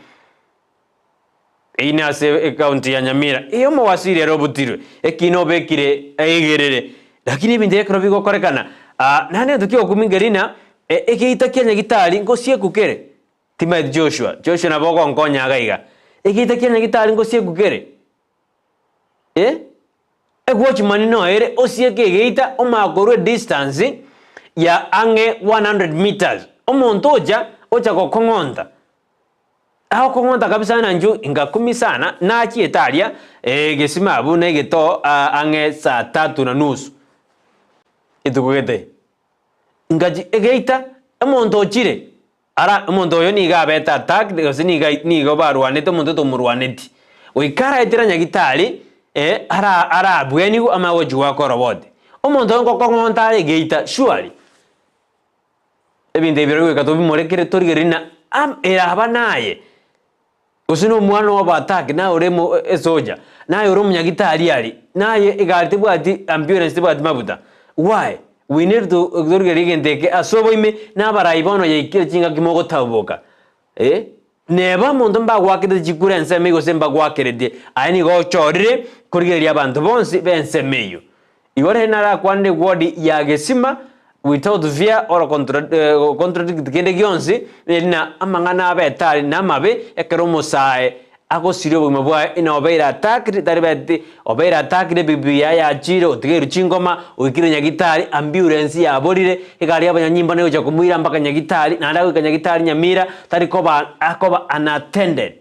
Speaker 2: Eyio nase ecounty ya Nyamira. Ee omowasiri ere obutirwe, ekina obekire aigerere. Lakini ebinto ekero bigokorekana, ah, naende egento ki'ogokumia nkeri ng'a egeita kia Nyagitari ngosieku kere. Timaeti Joshua, Joshua nabo ogonkonya iga iga. Egeita kia Nyagitari ngosieku kere. Eh? Egwochimani noere osieke egeita omanye korwa edistance ya ang'e 100 meters. Omonto ocha, ocha gokong'onta. Agokong'onta kabisa na inchuo ingakumi sana, nachiete aria egesima abwo na egetoo ang'e saa tatu na nusu, rituko gete. Ngachi egeita, omonto ochire, Ara omonto oyo nigo abete attacked gose nigo nigo barwanete omonto tomorwaneti. Goika araetera nyagitari eh ara arabwenigwe amanye gochia goaka oroboti. Omonto oyo ngokong'onta are egeita surely. Ebinto ebi biria goika tobimorekere torigererie ng'a am eraba naye. Gose nomwana obo attack naye ore mo esoja, naye ore omonyagitari aria, naye egari tebwati ambulance tebwati mabuta, why? We need to torigereria egento eke ase oboime na abarai bono yaikire chingaki mogotaboka eh, neba omonto mbagwakerete chikura ensemo eyio gose mbagwakeretie, aye nigo ochorire korigereria abanto bonsi b'ensemo eyio. Igo riria narakwanire ewodi ya gesima without fear or contradict kende gionsi, neri na amang'ana abete are namabe, ekero omosae agosiria obogima bwaye ina obeire attacked tari beti obeire attacked ebibi yaye yachire otigeirwe chingoma oikire nyagitari ambulance yaborire egari y'abanyanyimbo negocha komoira mpaka nyagitari naende agoika nyagitari nyamira tari koba akoba unattended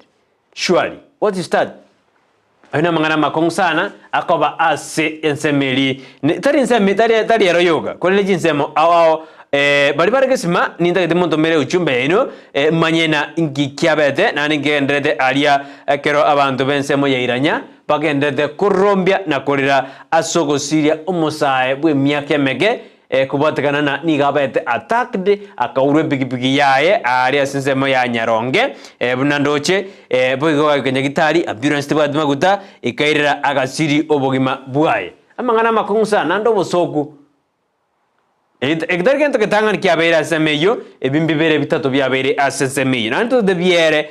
Speaker 2: surely what is that? Ayio namang'ana amakong'u sana akoba ase ensemo eria, ne tari ensemo tari tari ero yoka, korende chinsemo ao ao eh, baria bare gesima nintagete montomere euchumbe yaino eh, manye na inki kiabete naende nkegendererete aria ekero abanto b'ensemo ya Iranya bagendererete korombia na korera ase ogosiria omosae bw'emiaka emeke Ekobwatekana na nigo abete attacked akaurwa epikipiki yaye aaria ase ensemo ya Nyaronge buna ndoche boigo gaika nyagitari ambulance tebwati maguta ekairera agasiri obogima bwaye. Amang'ana amakong'u sana naende obosoku. Eki tari gento getang'ani kiabeire ase ensemo eyio, ebi mbibere bitato biabeire ase ensemo eyio. Naende totete biere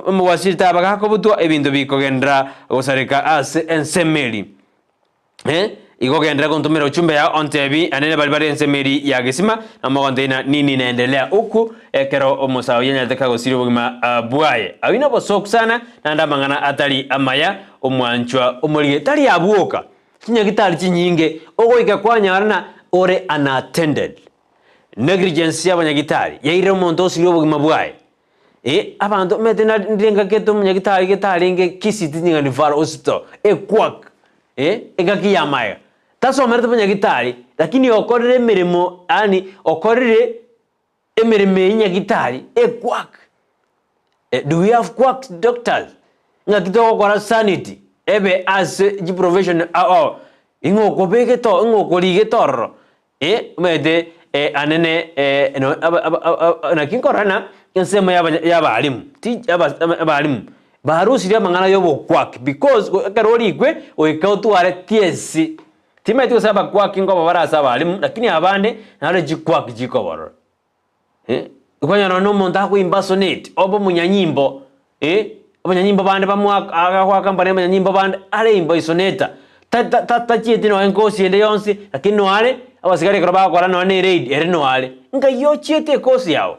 Speaker 2: omogwasiri taba gakobutwa ebinto bikogenderera gosareka ase ensemo eria. Eh, igo genderera gontomera ochumbe yao ontebi, anene baria bare ense emeri ya gesima, na mogontebia na nini naendelea huku, ekero omosae oyio anyarete kagosiria obogima ah, bwaye. Ayio nobosooku sana, naende amang'ana atari amaya, omwanchwa omorige tari abwoka. Chinyagitari chinyinge, ogoika kwanyara na ore unattended. Negligence y'abanyagitari, yairire omonto osirie obogima bwaye. Eh, abanto omanyete nari ndire ngakete omonyagitari getarenge Kisii Teaching and Referral Hospital, equack, eh, engaki ya magega. Tasomerete bonyagitari, lakini okorire emeremo yaani okorire emeremo eye nyagitari, equack. Eh, do we have quack doctors? Ng'aki togokora sanity ebe ase chiprofession ao ao, ing'o okobegete oo, ing'o okorigete ororo. Eh, omanyete eh, anene eh, no, aba, aba, aba, naki nkorora ng'a ensemo ya abanya ya abalimu ti aba abalimu barusirie amang'ana ya obokwaki because ekero orikwe goika otware TSC. Timanyeti gose abakwaki nkoba bare ase abalimu lakini abande naro chikwaki chikoborora. Eh, okonyora nonye omonto akoimpersonate obe omonyanyimbo eh, abanyanyimbo bande bamoaka agagoaka mbare abanyanyimbo bande are impersonator ta ta ta tachieti nonye nkosi ende yonsi lakini noyo are abasigari ekero bagokora nonye na eraid ere noyo are. Nkai ochiete ekosi yago?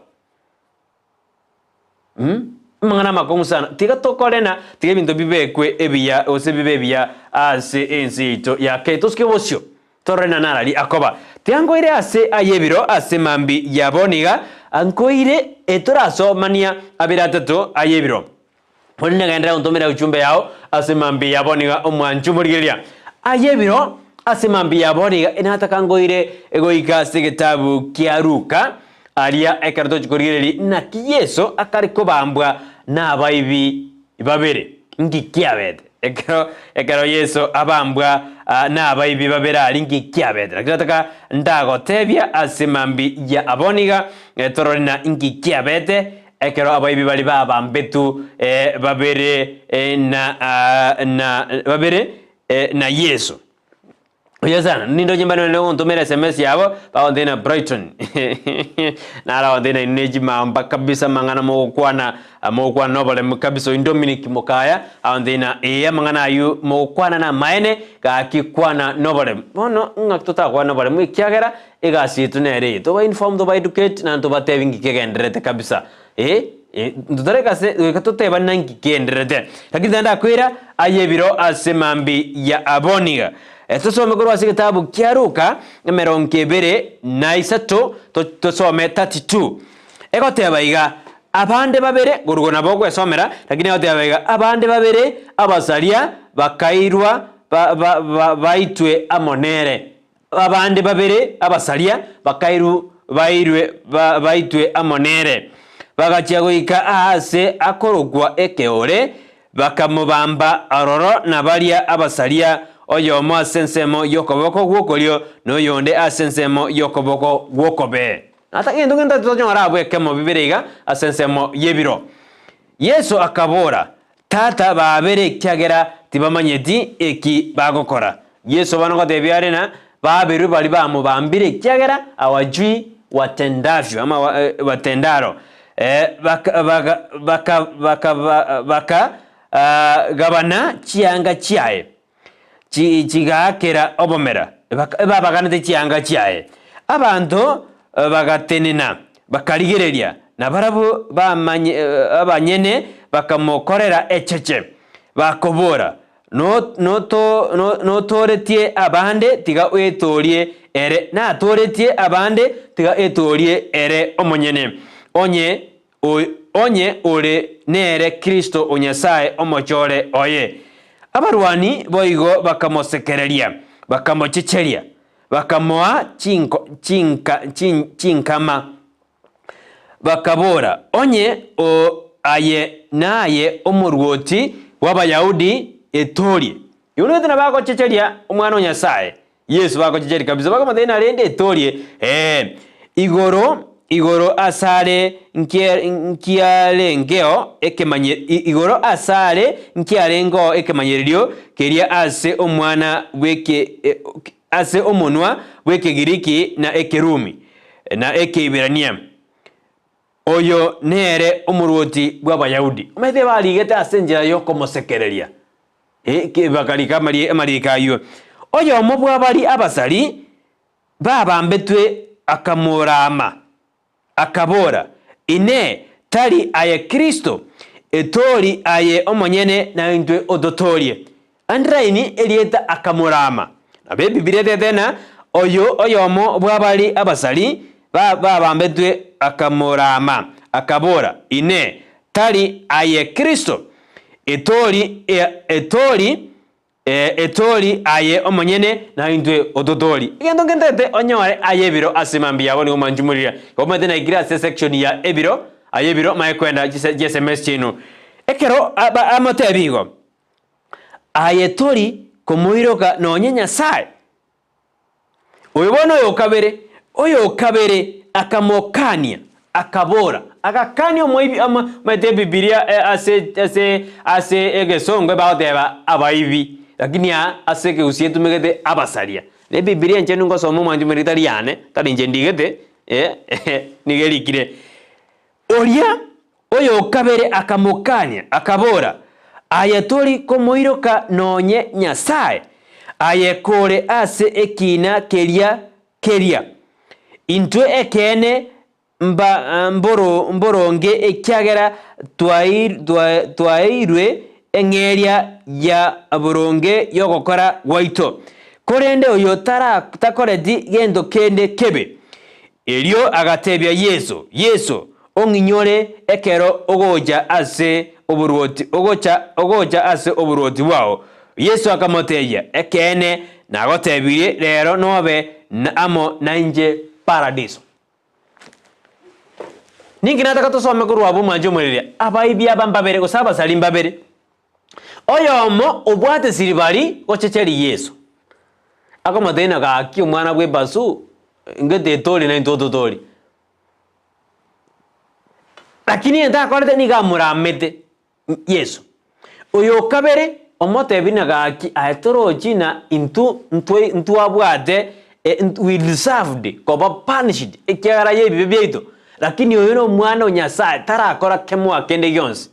Speaker 2: Mh, amang'ana amakong'u sana. Tiga tokore na tiga ebinto bibekwe ebiya gose bibe ebiya ase ense yaito ya Kenya. Tosuke bosio torore na narari akoba. Tiga nkoire ase aye ebiro ase mambi ya bono iga, nkoire etorasomania abere atato aye ebiro. Korende genderera gontomera ujumbe yao ase mambi ya bono iga omwancho morigereria aye ebiro ase mambi ya bono iga enataka nkoire goika ase egetabu kia Luka Aria ekero tochia korigereria naki Yeso akare kobambwa nabaibi babere, nki kiabete? Ekero ekero Yeso abambwa nabaibi babere aria nki kiabete? Naki nataka ndagotebia ase mambi ya abwo niga torore na nki kiabete ekero abaibi baria babambetu babere na na babere na Yeso. Buya sana, nindoche mbare nonye gontomera sms yabo, bagontebia na Brighton. Naro agontebia nainwe ne chimamba kabisa amang'ana mogokwana, mogokwana na oboremu kabisa. Oyio Dominic Mokaya, agontebia na ee amang'ana aywo mogokwana namaene, gaki kwana noboremu. Bono ng'aki totakwane noboremu ekiagera egasi yaito nere eye, toba inform, toba educate, naende tobatebi nki kegendererete kabisa. Ee, ntotareka ase goika totebane na nki kendererete. Lakini tari ndakwera aye ebiro ase mambi ya aboniga. Tosome korwa ase egetabu kia Luka emerongo ebere na isato tosome 32. Egoteba iga, Abande babere, gorugo nabo ogwesomera, lakini egoteba iga, abande babere abasaria bakairwa ba, ba, ba, baitwe amo nere. Abande babere abasaria bakairwa bairwe baitwe amo nere. Bagachia goika aase akorokwa Ekeore, bakamobamba aroro na baria abasaria, oyomo ase ensemo y'okoboko gw'okorio, na oyonde ase ensemo y'okoboko gw'okobee. Ata gento gento totonyora abwo ekemo bibere iga ase ensemo y'ebiro. Yeso akabora, Tata, baabere ekiagera tibamanyeti eki bagokora. Yeso bono ngotebia are na baaberwe baria bamobambire ekiagera hawajui watendavyo ama watendaro. Baka baka baka baka baka gabana chianga chiaye chi chigaakera obomera, babaganete chianga chiaye. Abanto bagatenena, bakarigereria, na barabwo bamanye abanyene bakamokorera echeche, bakobora, No noto notooretie abande, tiga oetoorie ere, natooretie abande, tiga etoorie ere omonyene, onye onye ore nere Kristo o Nyasae omochore oye. Abarwani boigo bakamosekereria, bakamochecheria, bakamoa chinko chinka chinkama, bakabora, Onye o aye naye omorwoti bw'Abayahudi, etorie. Igo nabo agochecheria Omwana o Nyasae, Yeso bagochecheria kabisa, bakamotebia narende etorie, ee, igoro, igoro asare nkie nkiarengeo ekemanye igoro asare nkiarengeo ekemanyererio keria ase omwana bw'eke ase omonwa bw'Ekegiriki na Ekerumi, na Ekeiberania. Oyo nere omorwoti bw'Abayahudi. Omanyete barigete ase enchera y'okomosekereria. Bakarika amariiko ayio. Oyomo bw'abaria abasari babambetwe akamorama, akabora, Inee! Tari aye Kristo? Etoori aye omonyene na intwe ototoorie. Underline erieta akamorama. Nabo Ebibilia etebete ng'a oyo oyomo bw'abaria abasari babambetwe akamorama, akabora, Inee! Tari aye Kristo? Etori, etori, etori aye omonyene, na intwe ototori. Egento ngentete onyore aye ebiro ase mambia yabo nigo mwanchumorire. Igo omanyete naikire ase section ya ebiro, aye ebiro manye kwenda chise chi sms chiaino. Ekero amotebi igo, aye tori komoiroka nonye Nyasae? Oyo bono oyo okabere, oyo okabere akamokania, akabora, agakania omoibi ama omanyete ebibilia ase ase ase egesongo ebagoteba abaibi, lakini aa ase ekegusii etumegete abasaria. Na ebibilia inche ningosoma omwanchi omoriri tari yane, tari inche ndigete, eh nigo erikire. Oria oyokabere akamokania, akabora, Aye tori komoiroka nonye Nyasae, aye kore ase ekiina keria keria? Intwe ekeene mba mboronge ekiagera twaeirwe eng'eria ya boronge y'ogokora gwaito, korende oyo takoreti gento kende kebe. Erio agatebia Yeso, Yeso, ong'inyore ekero ogocha ase oborwoti, ogocha, ogocha ase oborwoti bwao. Yeso akamotebia, Ekeene, nagotebirie, rero nobe amo nainche Paradiso. Ninki nataka tosome korwa abwo mwanche omoriria? Abaibi aba mbabere, gose abasari mbabere. Oyomo obwate siribari gochecheria Yeso, akomotebia ng'a gaki omwana bw'ebasu, ngete etori naintwe ototori. Lakini egento akorete nigo amoramete Yeso. Oyo okabere omotebi ng'a gaki aye torochi ng'a intwe ntwe ntwabwate we deserved koba punished ekiagera ya ebibe biaito, lakini oyo na omwana o Nyasaye tarakora kemoa kende gionsi.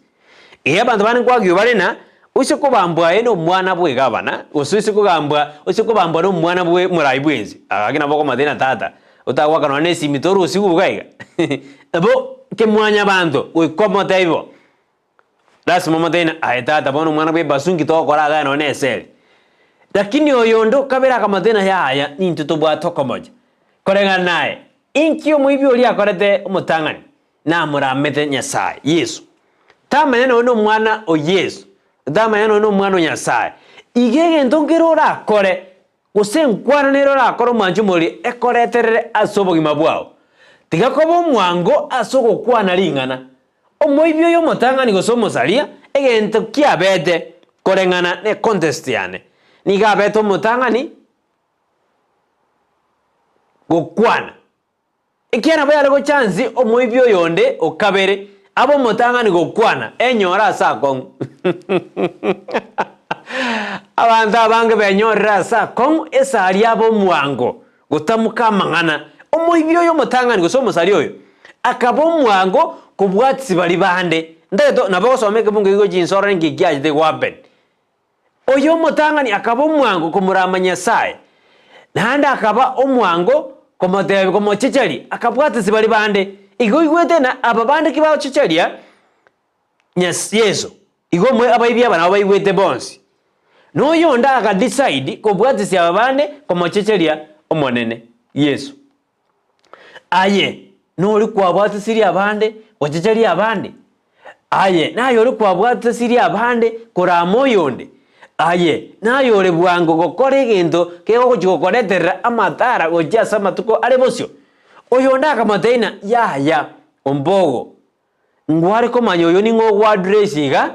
Speaker 2: Ee, abanto bande nkoagiwa bare ng'a oise kobambwa aye nomwana bw'egavana, gose oise kogambwa oise kobambwa nomwana bwe morai bw'ense, gaki nabo okomotebi ng'a tata, otagoaka nonya na esimi torusigwe iga iga. Nabo kemwanyabanto goika omotebi bo, lasima omotebi ng'a aye tata bono omwana bw'ebasu nki togokora igaa nonya na eseri. Lakini oyonde okabere akamotebi ng'a yaya nintwe tobwate okomocha. Koreng'ana naye, inki omoibi oria akorete omotang'ani? Namoramete Nyasae, Yeso. Tamanya nonya nomwana o Yeso, tamanya nonya nomwana o Nyasae. Iga egento nkere orakore, gose enkwana nere orakore omwanchi omoria ekoreterere ase obogima bwao. Tiga koba omwango ase ogokwana ring'ana. Omoibi oyo omotang'ani gose omosaria, egento kiabete koreng'ana ne contest yane, nigo abete omotang'ani gokwana. Ekiagera nabo yare gochansi omoibi oyonde o kabere abe omotang'ani gokwana, enyore ase akong'u. Abanto abange benyorire ase akong'u esari abe omwango gotamoka amang'ana. Omoibi oyo omotang'ani gose omosari oyo akaba omwango kobwatisia baria bande. Ntagete nabo ogosoma ekebungo ekio gochia inse orore nki kiachete gohappen. Oyo omotang'ani akaba omwango komorama Nyasae, naende akaba omwango komotebia komochecheria, akabwatisia baria bande. Igo oigwete ng'a aba bande ki bagochecheria Nyas Yeso, igo omwe abaibi aba nabo baigwete bonsi. Na oyonde aka decide kobwatisia aba bande komochecheria Omonene Yeso. Aye nori kwabwatisirie abande, gochecheria abande? Aye naye ore kwabwatisirie abande korama oyonde? Aye naye ore bwango gokora egento kegogochia gokoreterera amatara gochia ase amatuko are bosio? Oyonde akamotebia ng'a yaya, ombogo, ngware komanya oyo ning'o ogwaddress iga,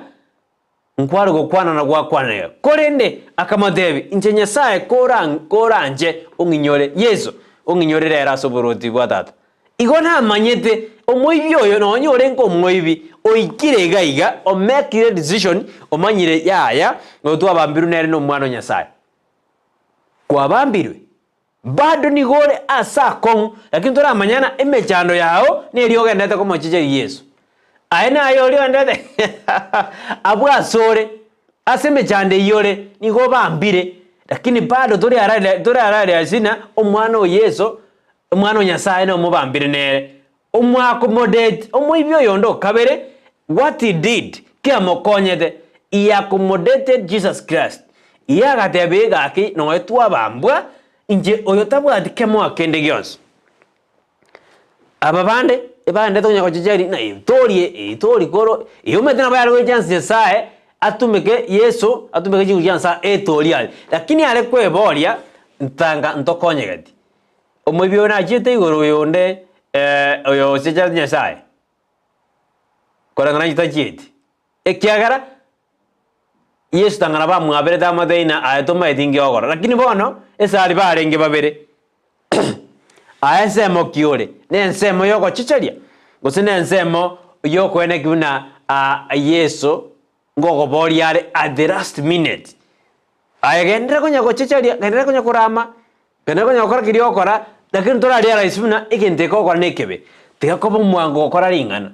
Speaker 2: Nkware gokwana na gwakwana iga. Korende akamotebia, Inche Nyasae koranche ong'inyore, Yeso, ong'inyore rero ase oborwoti bwa Tata. Igo namanyete omoibi oyo nonya orenge omoibi, oikire iga iga, omekire decision, omanyire yaya, oyo twabambirwe nere nomwana o Nyasae. Kwabambirwe? Bado nigo ore ase akong'u, lakini toramanya ng'a emechando yao neria ogenderete komochecheria Yeso. Aye naye oria ogenderete abwo asore, ase emechando eyio ore, nigo obambire, lakini bado tori arare tori arare ng'a omwana o Yeso, omwana o Nyasaye nomobambire nere. Omoaccommodate omoibi oyonde o kabere, what he did, kiamokonyete, he accommodated Jesus Christ. Iye agateba ee gaki noe twabambwa, inche oyo tabwati kemoa kende gionsi. Aba bande ebaendete konya gochecheria ng'a ee torie ee tori koro, ee omanyete nabo yare goecha nse Nyasaye atumeke Yeso atumeke chinguru chia Nyasaye etorie aria. Lakini are kweboria ntanga ntokonyegeti. Omoibi oyo nachiete igoro oyonde oyo ochecherete Nyasae, koreng'ana inche tachieti, ekiagera Yeso tang'ana bamwaberete amotebi ng'a aye tomaeti inki ogokora. Lakini bono ase aria barenge babere. Aye ensemo ki ore? Nensemo y'ogochecheria, gose nensemo y'okoeneki buna Yeso ngogoboria are at the last minute? Aye genderera konya gochecheria, genderera konya korama, genderera konya gokora keria ogokora, lakini tora realize buna egento eke ogokora nekebe. Tiga koba omwango gokora ring'ana.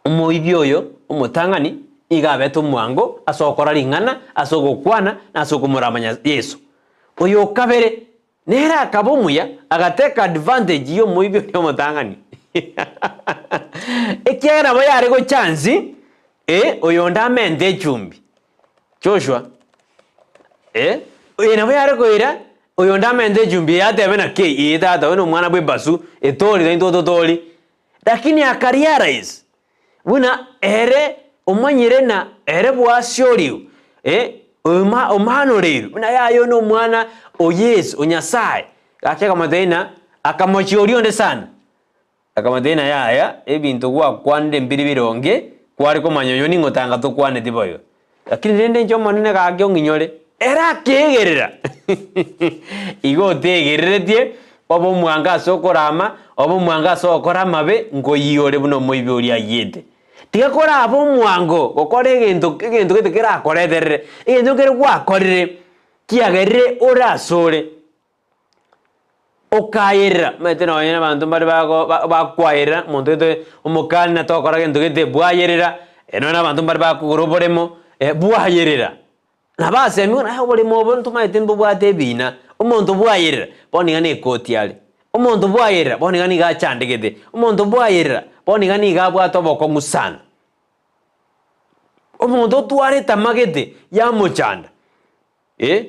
Speaker 2: Omoibi oyo omotang'ani nigo abete omwango ase ogokora ring'ana, ase ogokwana, na ase okomorama Yeso. Oyo o kabere nere akaba omuya, agateka advantage y'omoibi oria omotang'ani. Ekiagera nabo yare gochance, eh, oyonde amente echumbi. Joshua, eh, oyo nabo yare koira, oyonde amente echumbi eye atebe naki eye tata oyo nomwana bw'ebasu, etori naintwe ototori. Lakini aka realize buna ere omanyire na ere bwasioriwe, eh, oma omanoreirwe buna yaya oyo nomwana o Yeso, o Nyasaye. Gaki akamotebia ng'a akamochia oria onde sana, akamotebia ng'a yaya ebinto gwakwanire mbiri bironge, kware komanya oyo ning'o tanga tokwaneti boigo. Lakini rende inche Omonene gaki ong'inyore, ere akeegerera. Igo oteegereretie, obe omwango ase okorama, obe omwango ase ogokora amabe, nkoyie ore buna omoibi oria ayiete. Tiga korabe omwango gokora egento egento gete kerakoreterere, egento kere gwakorire, kiagerire ore asore. Okayerera, omanyete nonye na abanto mbare bago ba bakwayerera, omonto gete omokani na tokora gento gete bwayerera, nonye na abanto mbare bakogora oboremo, bwayerera. Nabo asemiwe ng'a oboremo obo ntomanyete mbobwate ebina, omonto bwayerera, bono iga na ekoti are, omonto bwayerera, bono iga nigo achandegete, omonto bwayerera, bono iga nigo abwate obokong'u sana. Omonto otware etamagete yamochanda. Ee,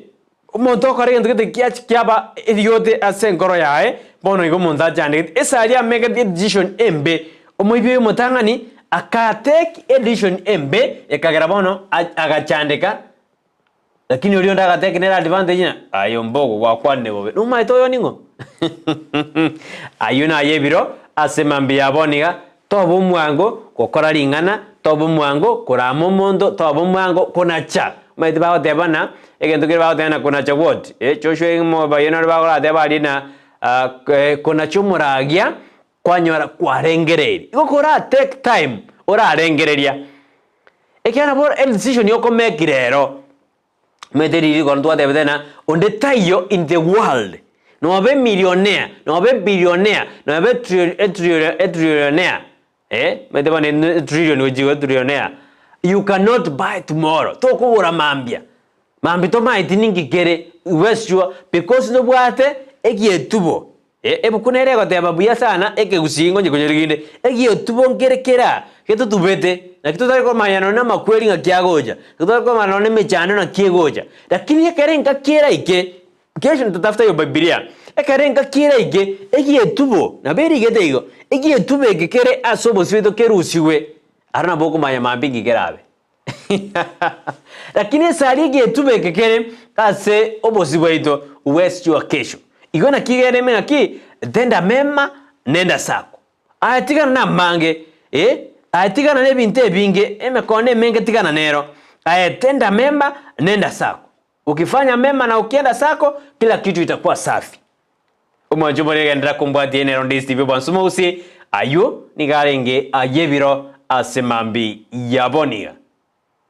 Speaker 2: omonto okora egento gete kiachi kiaba eriote ase enkoro yaye, bono igo omonto achandegete. Ase aria amegete edecision embe, omoibi oyo omotang'ani aka take edecision embe, ekagera bono agachandeka, lakini oria onde agatake nere advantage ng'a aye ombogo gwakwanire bobe, nomaete oyo ning'o? Ayio naye ebiro ase mambia ya bono iga, toba omwango gokora ring'ana, toba omwango korama omonto, toba omwango konacha. Omanyete bagoteba ng'a egento keria bagoteba ng'a konacha what? Eh, Joshua omobayeno ore bakorateba aria ng'a konacha omoragia kwanyora kwarengereirie. Igo kora take time orarengereria, ekiagera nabo edecision okomake rero. Omanyete riria rikoro ntwatebete ng'a onde taiyo in the world, nobe millionaire, nobe billionaire, nobe trio etrio etrillionaire eh, omanyete bono etrillion gochia igo etrillionaire, you cannot buy tomorrow, tokogora mambia, mambia tomaeti ninki kere, be sure because nobwate egietubo. Ebuku nere egoteba buya sana ekegusii ngonye konyora kende, egietubo nkere kera getotubete, naki totari komanya nonya namakweri ng'aki agocha, naki totari komanya nonya nemechando naki egocha. Lakini ekero engaki eraike, kesho nitatafuta hiyo bibilia, ekero engaki eraike, egietubo, nabo erigete igo, egietubo eke kere ase obosio bwaito kerusigwe, aro nabo okomanya mambia inki kerabe. Lakini esari egetuba eke kere ase obosio bwaito huwezi kesho. Igo naki igere ime ng'aki tenda mema nenda sako. Aye tigana namange eh, aye tigana nebinto ebinge, emekono emenge tigana nero. Aye tenda mema nenda sako. Ukifanya mema na ukienda sako kila kitu itakuwa safi. Omwancho omoria genderera kombwatia nero ndi Steve Obwansu Mousi, ayio nigo arenge ay'ebiro ase mambi ya boniga.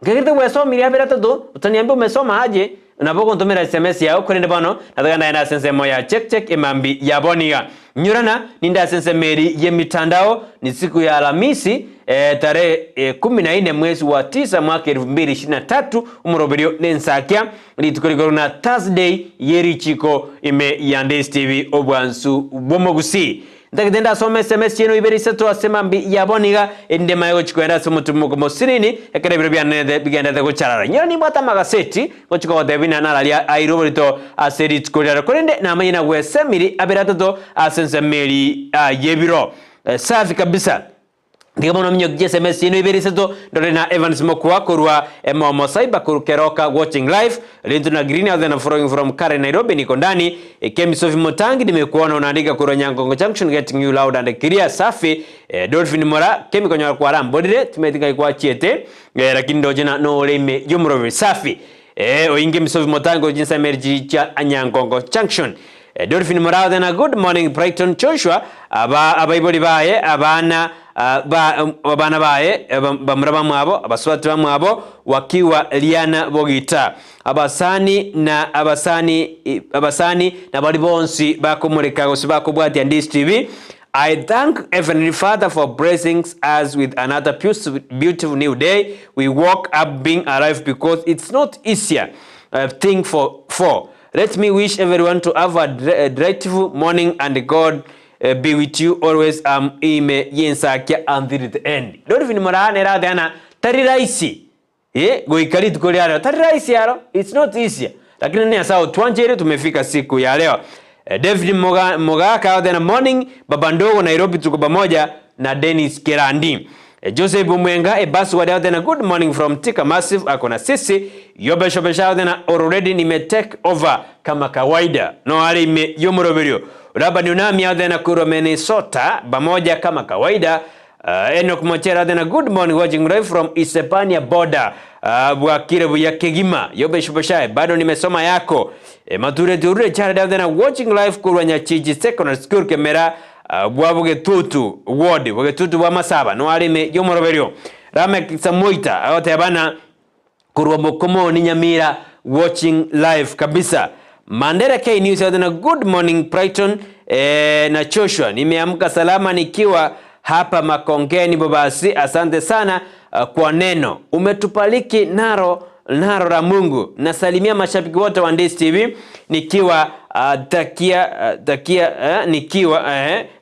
Speaker 2: Nkagerete gwesomirie abere atato, otaniambia umesoma aje, nabo ogontomera sms yao, korende bono nataka ndagende ase ensemo ya check check emambi ya boniga. Nyorana ninde ase ensemo eri y'emitandao, ni siku ya Alhamisi eh, tarehe eh, kumi na ine mwezi wa tisa mwaka elfu mbili ishirini na tatu, omoroberio nensakia Rituko rikorwa na Thursday ye richiko ime ya Ndesi TV obwansu bw'omogusii. Ntagete ndasome sms chieno ibere isato ase mambi ya bono iga erinde manye gochi koenda ase omotumoko mosinini ekero ebiro bianenete bigenderete gocharara. Nyora nimbwate amagaseti gochi kogotebia buna nararia airwe oborito ase rituko riaro korende namanye nagwesemiri abere atato ase ensemo eri y'ebiro. Safi kabisa. Nigo bono minyoki chi'SMS chiaino ibere isato ndore na Evans Mokua korwa Emomo Cyber korwa Keroka watching live Rintu na Green out and following from Karen Nairobi niko ndani Kemi Sophie Mutangi nimekuona unaandika korwa Nyangongo Junction getting you loud and clear safi eh, Dolphin Mora Kemi konyora kwaramborire timanyeti ngai kwachiete eh, lakini ndoche na nore ime y'omoroberi safi eh, oinge Kemi Sophie Mutangi korwa chinsemo eri chia Nyangongo Junction. Dolphin Murathe na good morning Brighton Joshua aba abaibori baye abana ba abana baye bamura bamwabo abasubati bamwabo wakiwa Liana Bogita abasani na abasani abasani na baria bonsi bakomoreka gose bakobwatia Ndisi TV I thank Heavenly Father for blessings us with another beautiful new day we woke up being alive because it's not easier thing for for Let me wish everyone to have a delightful morning and God be with you always am ime y'ensakia until the end. Dolphin Moraa nere agotebi ng'a tari rahisi eh, goika rituko ria rero tari rahisi aro, it's not easier lakini Nyasaye otwancheire tumefika siku ya leo. David Moga, Mogaka agoteba morning baba ndogo Nairobi tuko pamoja na Dennis Kerandi. Joseph Omwenga ebaswadi agoteba good morning from Thika Massive ako na sisi Yobeshobesha agoteba already nime take over kama kawaida no are ime yomoroberio Labani Onami agoteba korwa Minnesota pamoja kama kawaida Enoch Mochere agoteba good morning watching live from Isebania border bwakire buya kegima Yobeshobesha bado nimesoma yako Matureti Orure Jared agoteba watching live korwa Nyachiji Secondary School Kemera bwa Bogetutu ward, Bogetutu bwa Masaba, no are ime y'omoroberio. Lameck Samoita agoteba ng'a korwa Mokomoni Nyamira watching live kabisa. Mandera K News agoteba ng'a good morning Brighton eh, na Joshua, nimeamka salama nikiwa hapa Makongeni Bobasi, asante sana kwa neno umetubariki naro naro la Mungu. Nasalimia mashabiki wote wa Ndisi TV nikiwa takia takia nikiwa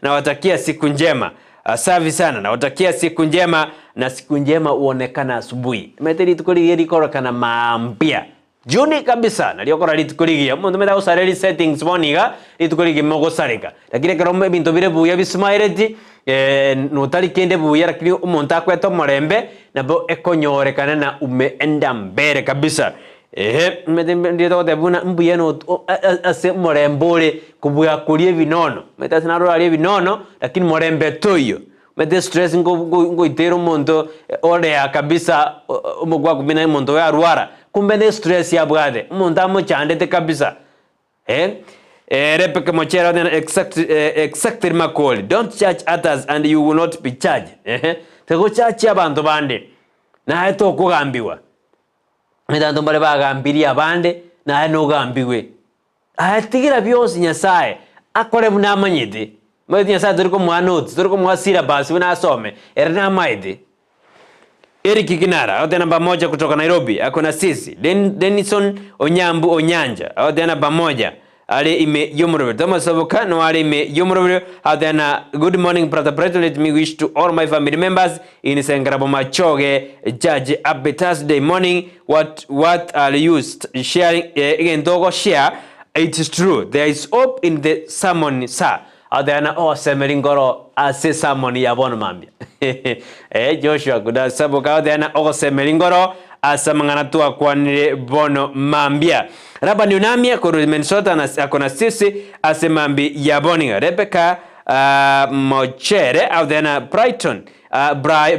Speaker 2: nawatakia siku njema. Safi sana, nawatakia siku njema na siku njema huonekana asubuhi. Mete rituko rigiya rikorokana mambia Juni kabisa nario okora rituko rigiya omonto omanyete agosareri settings bono iga rituko rigima ogosareka lakini ekero ebinto bire buya bisimaireti notari kende buya lakini omonto akwete omorembe nabo ekonyorekana na umeenda mbele kabisa ehe omanyete ndire togoteba buna mbuya ase omorembe ore kobua koria ebinono omanyete ase naroraria ebinono lakini morembe toiyo. Omanyete estress ngoitera omonto orea kabisa omogwakwa buna omonto oyo arwara, kumbe ne estress yabwate, omonto amochandete kabisa eh. Rebecca Mochere oteba exact exactly Makori, don't judge others and you will not be judged ehe, tigochachia abanto bande, naye tokogambigwa. Omanyete abanto mbare bagambirie abande, naye nogambigwe. Aye tigira bionsi Nyasae akore buna amanyete. Omanyete Nyasae tori komoa notes, tori komoa syllabus buna asome, ere namaete. Eric Kinara, agoteba namba moja kutoka Nairobi, ako na sisi. Den, Denison Onyambu Onyanja, agoteba namba moja, are ime y'omorobero. Thomas Oboka, no are ime y'omorobero, agoteba na good morning brother Brighton, let me wish to all my family members in Sengerabo Machoge Judge happy Thursday morning. What what are you sharing egento ogoshare it is true there is hope in the sermon sir agotebi ng'a ogosemeria nkoro ase sermon ya bono mambia eh Joshua kudasaboka agotebi ng'a ogosemeria nkoro ase amang'ana twakwanire bono mambia Labani Onamia korwa Minnesota na ako na sisi ase mambi ya bono iga Rebecca uh, Mochere agotebi ng'a Brighton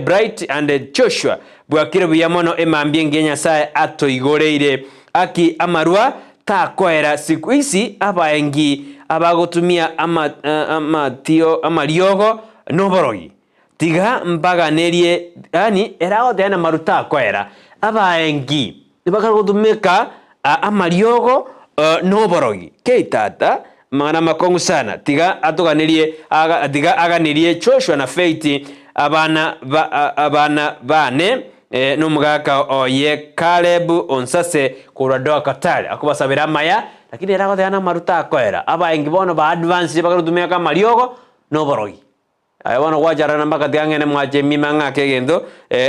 Speaker 2: Bright and Joshua, bwakire buya mono emambia engiya Nyasae atoigoreire. Aki amarwa takoera siku hizi abaengi abagotumia amatio amariogo noborogi. Tiga mbaganerie yaani ere agoteba namaru takoera. Abaengi bakare gotumeka amariogo noborogi. Kei tata Amang'ana amakong'u sana. Tiga atoganerie aga tiga aganerie Joshua na Faith abana ba abana bane eh, nomogaka oye Caleb Onsase korwa Doha Qatar akobasabera amaya lakini ere agoteba namaru takoera. Abaengi bono ba advance bagarutumeka amariogo na oborogi. Aye bono gwacharana mpaka tiga ng'ende mwache emima ng'ake egento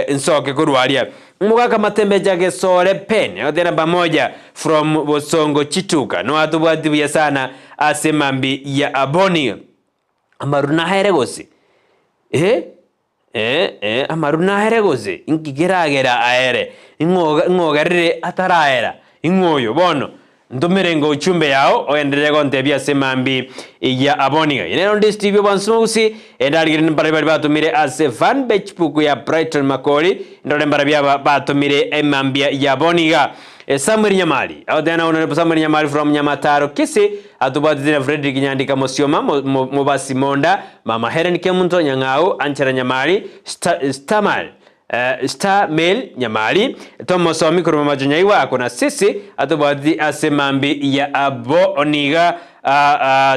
Speaker 2: nsoke korwa aria. Omogaka matembecha gesore pen agotera pamoja from bosongo chituka noatobwati buya sana ase mambi ya aboni. Amaru naere gose? Eh eh eh amaru naere gose? Inki keragera aere? Ing'o ing'ogerire ataraera? Ing'o oyo bono? Ntomere ingo uchumbe yao oenderere gontebia ase mambi ya aboniga. Eye nero ndi Steve Obwansu Mogusi, endarigere mbarabia baria batomire ase fan page book ya Brighton Makori, ndore mbarabia aba batomire emambia ya boniga. Samuel Nyamari, Agotebi na Honorable Samuel Nyamari from Nyamataro Kisii, atobwatete na Fredrick Nyandika Mosioma, Mobasi Monda, Mama Hellen Kemunto Nyang'au, Angela Nyamari, Stamal Star Mail Nyamari, Tom Mosomi korwa Mamacho Nyaiwa ako na Sisi, atobwateti ase mambi ya abo niga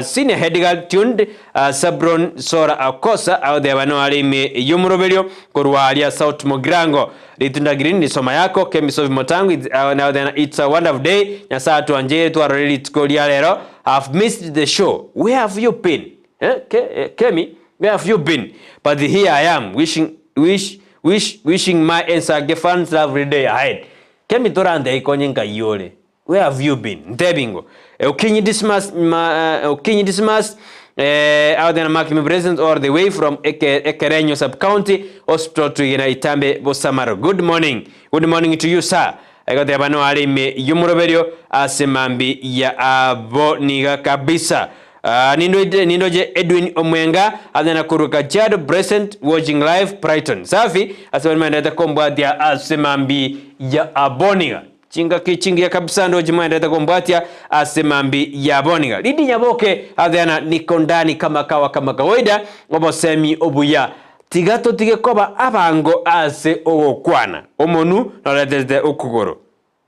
Speaker 2: Senior Head Girl Tuned Sabron Sora Akosa agoteba no are ime y'omoroberio korwa aria South Mugirango. Ritunda Green Nisoma Yako Kemi Sophie Motangu it's, uh, it's a wonderful day Nyasaye atwancheire twarore rituko ria rero I've missed the show where have you been eh, Ke, eh, Kemi where have you been but here I am wishing wish wish wishing my Ensage fans lovely day ahead Kemi torante ikonye nkai ore Where have you been? Ntebi ngo Okinyi Dismas ma, Okinyi Dismas eh, out there marking my presence all the way from Eke, Ekerenyo sub-county hospital to Igena Itambe Bosamaro. Good morning. Good morning to you sir. Egoteba no are ime yumuroberio ase mambi ya abo niga kabisa. Uh, nindoje, nindoje Edwin Omwenga athena korwa Kajiado present watching live Brighton. Safi ase bari maendete kombwatia ase mambi ya aboniga. Chingaki chingiya kabisa ndoche mwaenderete kombwatia ase mambi ya boniga. Lidi Nyaboke atheana niko ndani kama kawa kama kawaida obosemi obuya. Tiga totige koba abango ase ogokwana. Omonu noretete okogoro.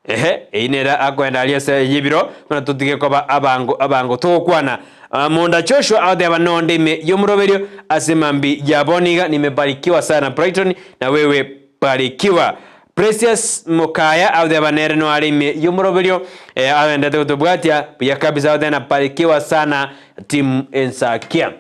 Speaker 2: Ehe, eyio nere akoenda aria ase eyebiro, buna totige koba abango abango togokwana. Monda Joshua agoteba nonde ime y'omoroberio ase mambi ya boniga nimebarikiwa sana Brighton na wewe barikiwa. Precious Mokaya agoteba nere noare ime y'omoroberio eh, agendete gotobwatia buya kabisa agoteba nabarikiwa sana team Ensakia.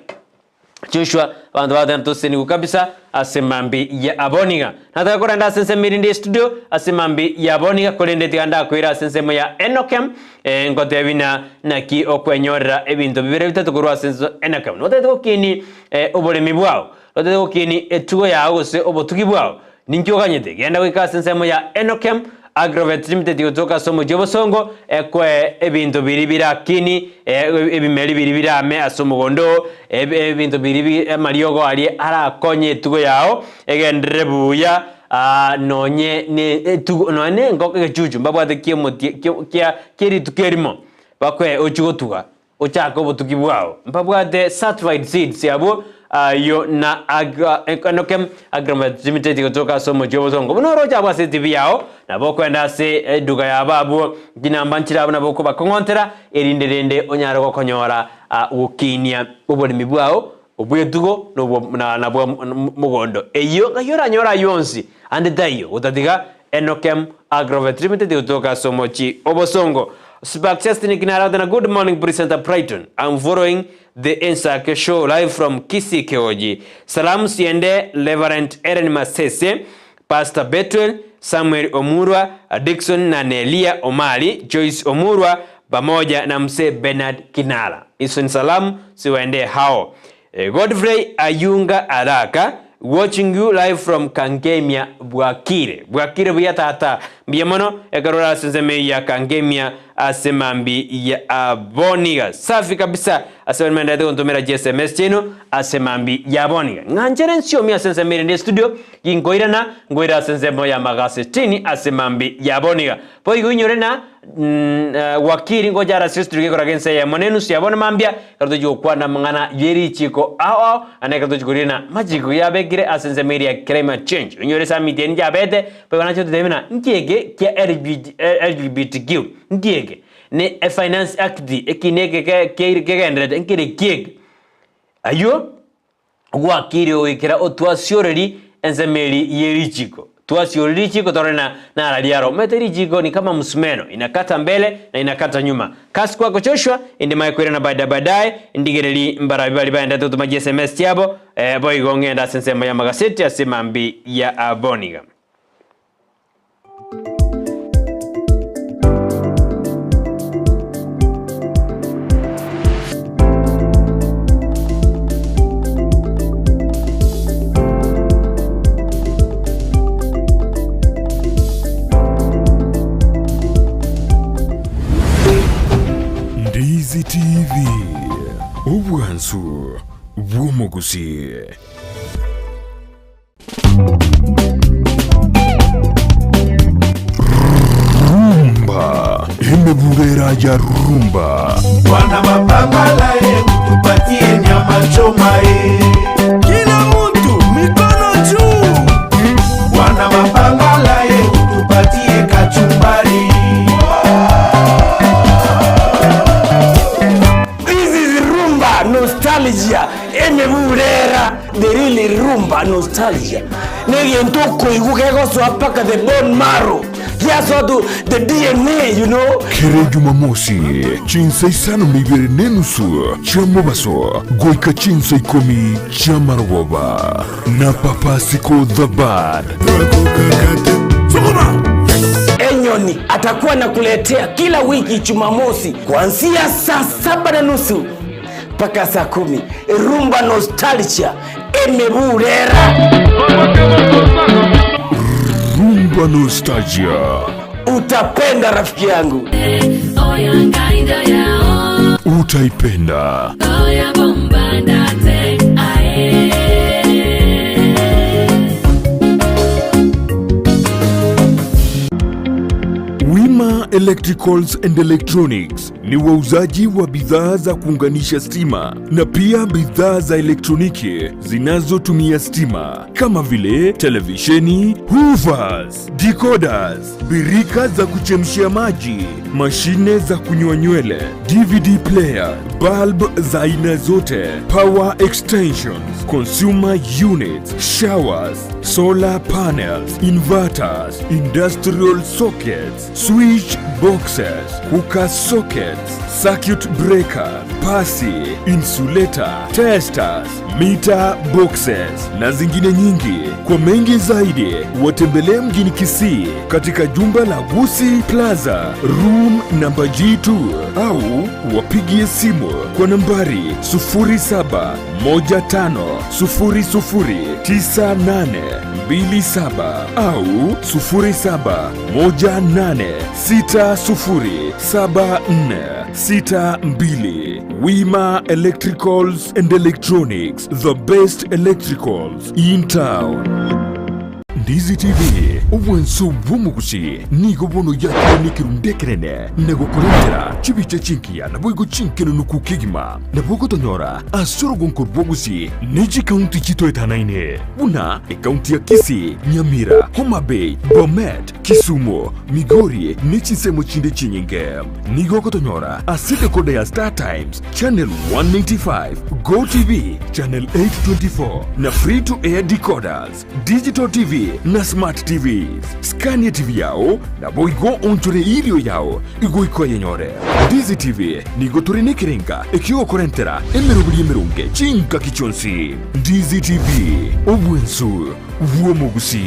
Speaker 2: Joshua abanto bagoteba tosenigwe kabisa ase mambi ya aboniga. Nataka korenda ase ensemo erinde estudio ase mambi ya aboniga korende tiga ndakoira ase ensemo ya Enokem eh, ngotebi na naki okwenyorera ebinto bibere bitato korwa ase ense Enokem. Notagete gokini eh, oboremi bwao, notagete gokini etugo yao gose obotugi bwao Ninki oganyete? Genda goika ase ensemo ya Enokem Agrovet Limited gotoka ase omochie obosongo, ekoe ebinto biria birakini, ebimeri biria birame ase omogondo oo, ebinto biria amariogo aria arakonye etugo yao egenderere buya, nonye ne etugo nonye ne engoko egechuchu mbabwate kiomotie kia kia rituko erimo, bakoe ochie gotuga. Ochake obotuki bwao. Mbabwate certified seeds abwo ayio na Enokem Agrovet Limited gotoka ase omochie obosongo. Buna oroche abwo ase etibi yao, nabo okoenda ase eduka yabo abwo, chinamba nchire abwo nabo okobakong'ontera, erinde rende onyare gokonyora gokinia oboremi bwao obw'etugo na obwa na bwa mogondo. Eyio ng'ai oranyore ayio onsi, ande taiyo, gotatiga Enokem Agrovet Limited gotoka ase omochie obosongo. Spark Justin Kinara na good morning presenter Brighton. I'm following the Ensake show live from Kisii Keoji. Salamu siende Reverend Ellen Masese, Pastor Betwel, Samuel Omurwa, Dickson na Nelia Omari, Joyce Omurwa pamoja na Mzee Bernard Kinara. Iso ni salamu siwaendee hao. Godfrey Ayunga Araka watching you live from Kangemia Bwakire. Bwakire buya tata. Mbuya mono ekero ore ase ensemo eyio ya Kangemia ase mambi ya aboniga. Safi kabisa ase baria maenderete gontomera chi sms chiaino ase mambi ya aboniga. Ng'anchere nsiomi ase ensemo erende estudio ginkoirana nkoire ase ensemo ya magasetini ase mambi ya aboniga. Boigo inyore na Wakili ngocha are ase estudio gekora gense eyemo na enusu ya bono mambia, ekero tochia gokwana amang'ana ye richiko ao ao, naende ekero tochia koriina amachiko yabekire ase ensemo eria ya climate change. Onyore summit eye yabete, boigo nache gototebia buna nki eke kia LGBTQ, nki eke? Ne efinance act ekina eke kegendererete nkere ki eke? Aywo. Gwakire goikera otwasioreri ensemo eria ye richiko. Twasioreri richiko torore na nara riaro. Omanyete richiko ni kama msumeno, inakata mbele na inakata nyuma. Kasi kwako Joshua, inde mae koirana baada baadaye, ndigereri mbarabi baria baendete gotoma chi sms chiabo, eh, boigo ng'ende ase ensemo y'amagaseti ase mambi ya aboniga.
Speaker 1: Ndizi TV, obwansu bw'omogusii. Rumba. Emeburera ya Rumba.
Speaker 3: Bwana mapambala e, utupatie nyama choma e.
Speaker 4: Kila mtu mikono juu.
Speaker 3: Bwana mapambala e, utupatie kachumbari.
Speaker 4: This is rumba nostalgia. Emeburera the real rumba nostalgia. Negento koigu kegosoa paka the bone marrow. Giasoa to the DNA, you know.
Speaker 1: Kere Jumamosi chinsa isano na ibere n'enusu chia mobaso goika chinsa ikomi chia marogoba na Papa Siko the Bad.
Speaker 4: Enyoni atakuwa nakuletea kila wiki Jumamosi kuanzia saa 7:30 mpaka saa 10. Rumba nostalgia emeburera.
Speaker 1: Rumba Nostalgia.
Speaker 4: Utapenda rafiki yangu.
Speaker 1: Utaipenda. Wima Electricals and Electronics ni wauzaji wa bidhaa za kuunganisha stima na pia bidhaa za elektroniki zinazotumia stima kama vile televisheni, hoovers, decoders, birika za kuchemshia maji, mashine za kunyoa nywele, DVD player, bulb za aina zote, power extensions, consumer units, showers, solar panels, inverters, industrial sockets, switch boxes, cooker sockets, circuit breaker, pasi, insulator, testers, meter boxes na zingine nyingi. Kwa mengi zaidi, watembelee mjini Kisii katika jumba la Gusi Plaza, room namba G2, au wapigie simu kwa nambari 0715009827 au 0718607462. Wima Electricals and Electronics, the best electricals in town. Ndizi TV, obwanso bw'omogusi nigo bono yakire nekerundu ekerene na gokorentera chibicha chinkiya naboigo chinkenenuku kegima nabo ogotonyora ase orogonko rw'ogusi ne chikaunti chitoetanaine buna ekaunti ya Kisii, Nyamira, Homa Bay, Bomet, Kisumu, Migori ne chinsemo chinde chinyinge. Nigo ogotonyora ase decoder ya Star Times channel 185, Go TV channel 824 na free to air decoders, digital TV na smart TVs. Skania TV yao naboigo onchore irio yao igoiko yenyore. Ndizi TV nigo tore nekerenga ekiogokorentera emeroberi emerunge chingaki chionsi. Ndizi TV, obwensu bw'omogusi.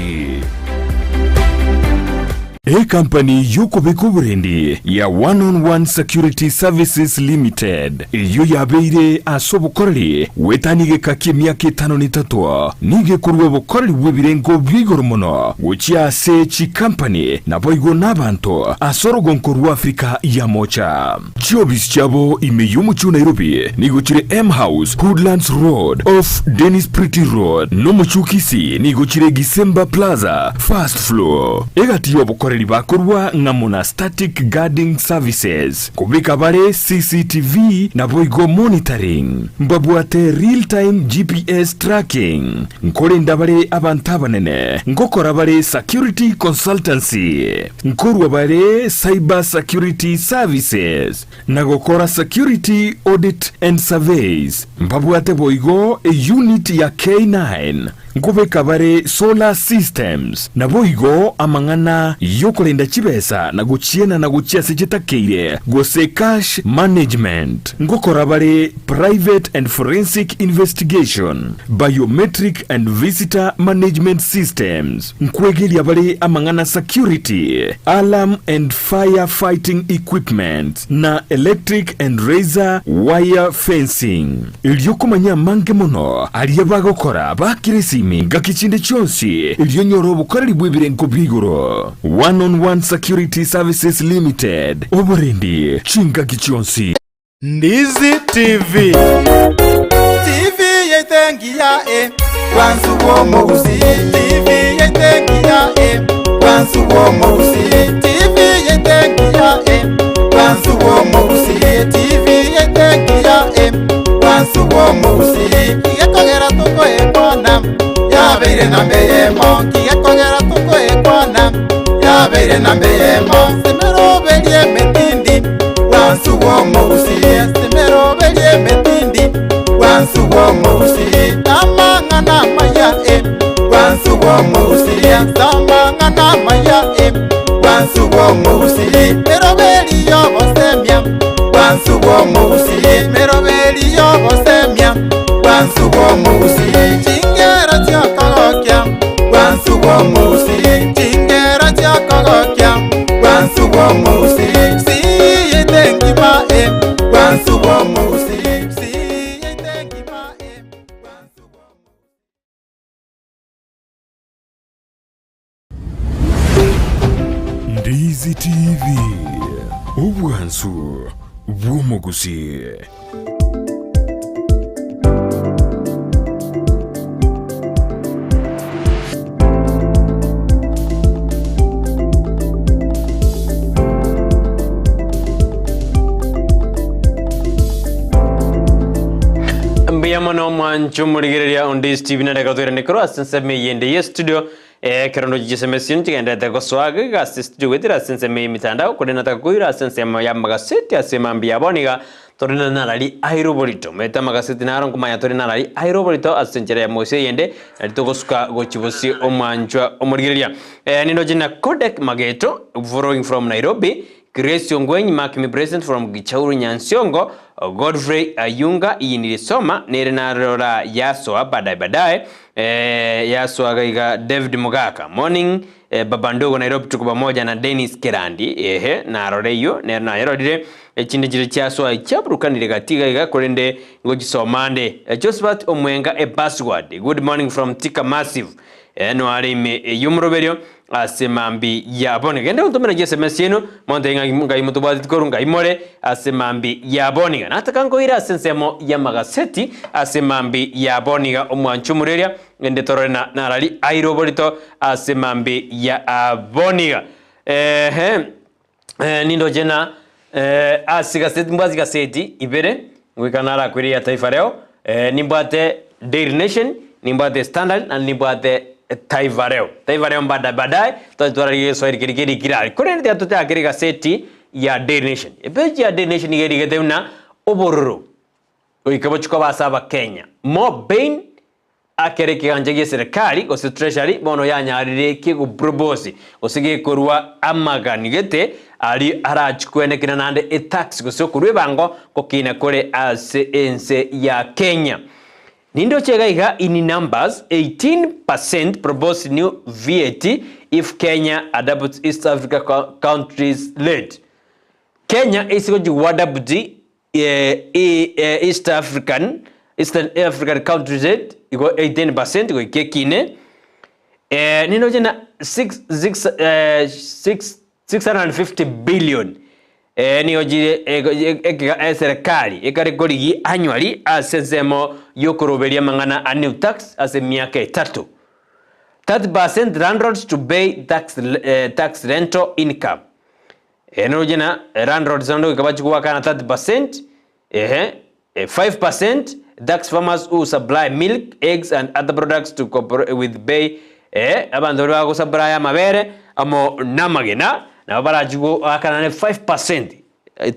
Speaker 1: Ekampani y'okobeka oborendi ya One on One Security Services Limited eyio yabeire ase obokoreri goetania egeka ki'emiaka etano na etato nigo ekorua obokoreri bw'ebirengo bia igoro mono gochia ase chikampani naboigo nabanto ase orogonko rwa Africa ya Mocha. Chiobisi chiabo ime y'omochie o Nairobi nigo chire M House, Hoodlands Road, off Dennis Pretty Road, na omochie o Kisii nigo chire Gisemba Plaza, first floor. Egati y'obokoreri bakorua ng'amo na Static Guarding Services, kobeka bare CCTV naboigo monitoring, mbabwate real time GPS tracking, nkorenda bare abanto abanene, ngokora bare security consultancy, nkorua bare cyber security services, na gokora security audit and surveys. Mbabwate boigo eunit ya K9, nkobeka bare solar systems, naboigo amang'ana y'okorenda chibesa na gochiena na gochia ase chitakeire gose cash management. Ngokora bare private and forensic investigation, biometric and visitor management systems. Nkwegeria bare amang'ana security, alarm and fire fighting equipment, na electric and razor wire fencing. Erio komanya amange mono aria bagokora bakire esimi ngaki chinde chionsi erio onyore obokoreri bw'ebirengo bia igoro. One on One Security Services Limited, oborendi chingaki chionsi.
Speaker 3: Ndizi TV. TV yaito engiya e, bwansu bw'omogusii. TV yaito engiya e, bwansu bw'omogusii. TV yaito engiya e. bw'omogusii Kigekogera tokoekwana Yabeire namba eyemo Kigekogera tokoekwana Yabeire namba eyemo Semeroberie emetindi Bwansu bw'omogusii Semeroberie emetindi Bwansu bw'omogusii Amang'ana amaya e Bwansu bw'omogusii Amang'ana amaya e Bwansu bw'omogusii Meroberi y'obosemia Bwansu bw'omogusii Meroberi y'obosemia Bwansu bw'omogusii Chingero chi'okogokia Bwansu bw'omogusii Chingero chi'okogokia Bwansu bw'omogusii Siyete engima e Bwansu bw'omogusii Siyete engima e Bwansu bw'omogusii.
Speaker 1: Ndizi TV, obwansu bw'omogusii.
Speaker 2: Mbuya mono mwancho omorigereria onde Steve nareka toirane korwa ase ensemo eyende ye studio Ekero ndoche chisemo echio nchigenderete gosoa iga ase studio goetera ase ensemo y'emitandao, korende nataka koira ase ensemo y'amagaseti ase mambia ya bono iga tore na narari aire oborito. Omanyete amagaseti naro nkomanya tore narari aire oborito ase enchera ya mosi eyende, nari togosuka gochia bosio omwanchwa omorigereria. Nindoche na Kodek Mageto following from Nairobi, Grace Ongweny mark me present from Gichauru Nyansiongo, Godfrey Ayunga iyi nilisoma nere narora yasoa baadaye baadaye eh, yasoa gaiga David Mugaka morning eh, baba ndogo Nairobi tuko pamoja na Dennis Kerandi ehe narora eyio nere nayerorire echinde chire chiasoa chiaburukanire gati gaiga korende ngochisoma nde eh, Josephat Omwenga a password good morning from Thika Massive eh, noare ime eyio moroberio Ase mambi ya bono. Genda gontomera chiSMS chiaino, montebie ng'a ngai motobwateti korwa ngai more ase mambi ya bono iga. Nataka nkoire ase ensemo y'amagaseti ase mambi ya bono iga omwancho omoreria, ende torore na narari aire oborito ase mambi ya bono iga. Ehe. Nindoche na ase gaseti mbwate gaseti ibere goika narakwire ya Taifa Leo, nimbwate Daily Nation, nimbwate Standard naende nimbwate Taifa Leo. Taifa Leo mbada baadaye twache twararigia egeswahili keria kerikire aria. Korende tiga tochakere egaseti ya Daily Nation. Epeji ya Daily Nation nigo erigete buna obororo goika bochie koba ase abakenya. More pain Akere ekegancha gi'eserekari, gose treasury, bono yanyarire kegopropose, gose gekorua amagani gete aria arachie kwenekina naende etax gose okorua ebango gokina kore ase ense ya Kenya. Nindoche iga iga in numbers, 18% propose new VAT if Kenya adopts East Africa countries rate. Kenya ase gochia goadapt East African Eastern African countries rate igo 18% goika ekine nindoche na 650 billion nigo chire eserikari ekare korigia annually ase ensemo yokoroberia amang'ana a new tax ase emiaka etato. 30% landlords to pay tax, tax rental income. Ere noroche na landlords naende goika bachie goakana 30%, ehe, 5% tax farmers who supply milk, eggs and other products to corpora with pay, eh, abanto baria bagosupply amabere amo namagena nabo barachie goakana ne 5%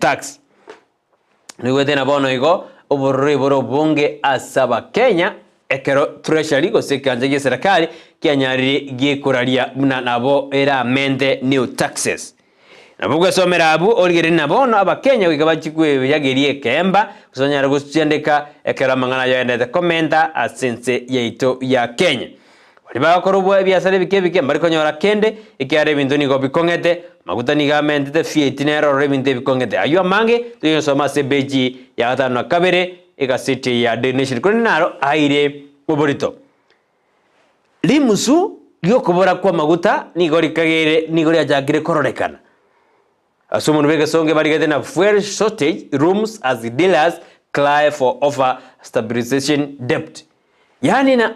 Speaker 2: tax. Noigwete na bono igo obororo bore obonge ase Abakenya ekero Treasury gose ekeancha gie serikali kianyarire gekoraria buna nabo eramente new taxes. Nabo ogwesomera abwo origererie na bono Abakenya goika bachie kweyageria ekeemba gose banyare gosiandeka ekero amang'ana ayio agenderete komenta ase ense yaito ya Kenya. Baria bagokora obwo ebiasara ebike ebike mbari konyora kende, ekiagera ebinto nigo bikong'ete, amaguta nigo amentete, fieti nere ororo ebinto ebikong'ete. Ayio amange toyosoma ase epeji ya gatano na kabere egaseti eye ya Daily Nation, korende naro aire oborito. Rimusu ri'okobora kw'amaguta nigo rikageire nigo riachakire kororekana. Ase omonwa bw'egesongo ebarigete na fuel shortage rooms as dealers cry for over stabilisation debt. Yaani na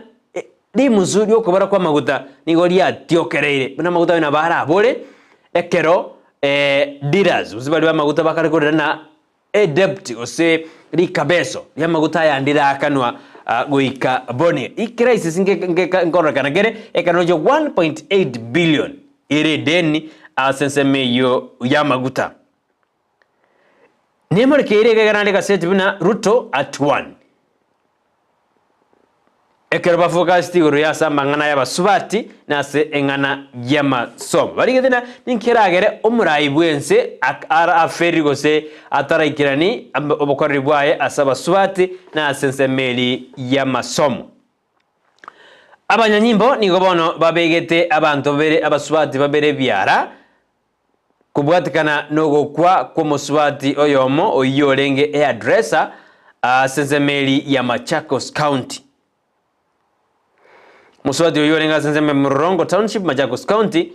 Speaker 2: rimusu ri'okobora kw'amaguta nigo riatiokereire buna amaguta aye nabo arabore ekero dealers gose baria b'amaguta bakare korera na. Edebt gose rikabeso ri'amaguta aya ndirakanwa goika boni. Icrisis nkororekana kere ekero 1.8 billion ere edeni ase ensemo eyio y'amaguta. Nemorekeire iga naende egaseti buna Ruto at one. Ekero bafocused igoro y'ase amang'ana y'abasubati na ase eng'ana y'amasomo. Barigete na ninki keragere omorai bw'ense aferiri gose ataraikerani obokoreri bwaye ase abasubati na ase ensemo eri y'amasomo. Abanyanyimbo nigo bono babegete abanto babere abasubati babere ebiara Kobwatekana nogokwa kw'omosubati oyomo oyio orenge hairdresser ase ensemo eri ya Machakos County. Omosubati oyio orenge ase ensemo ya Mlolongo Township, Machakos County,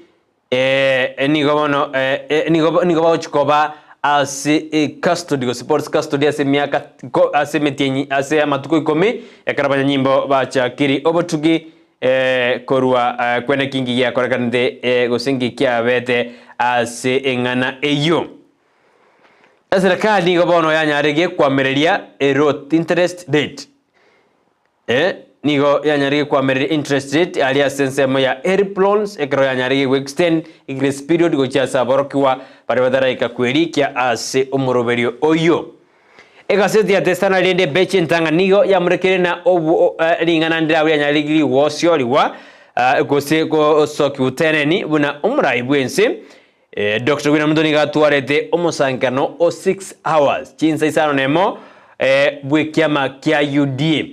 Speaker 2: eh, nigo bono eh, eh, nigo nigo bagochi koba ase ecustody gose police custody ase emiaka ko ase emetienyi ase amatuko ikomi ekero abanyanyimbo bachakiri obotugi Korwa kwene ki nki giakorekanete gose nki kiabete ase eng'ana eyio? Eserekari nigo bono yanyaregie koamereria erote interest rate. Nigo yanyaregie koamereria interest rate aria ase ensemo ya HELB loans ekero yanyaregie go extend grace period gochia ase aborokigwa baria bataraika kwerikia ase omoroberio oyio. Egaseti ya The Standard rende ebeche entang'ani nigo yamorekeire na obo ring'ana ndirabe rianyare rigosiorigwa gose gosokiwa teneni buna omorai bw'ense. Doctor William Ruto nigo atwarete omosangererekano o 6 hours, chinsa isano nemo, bw'ekiama kia UDA.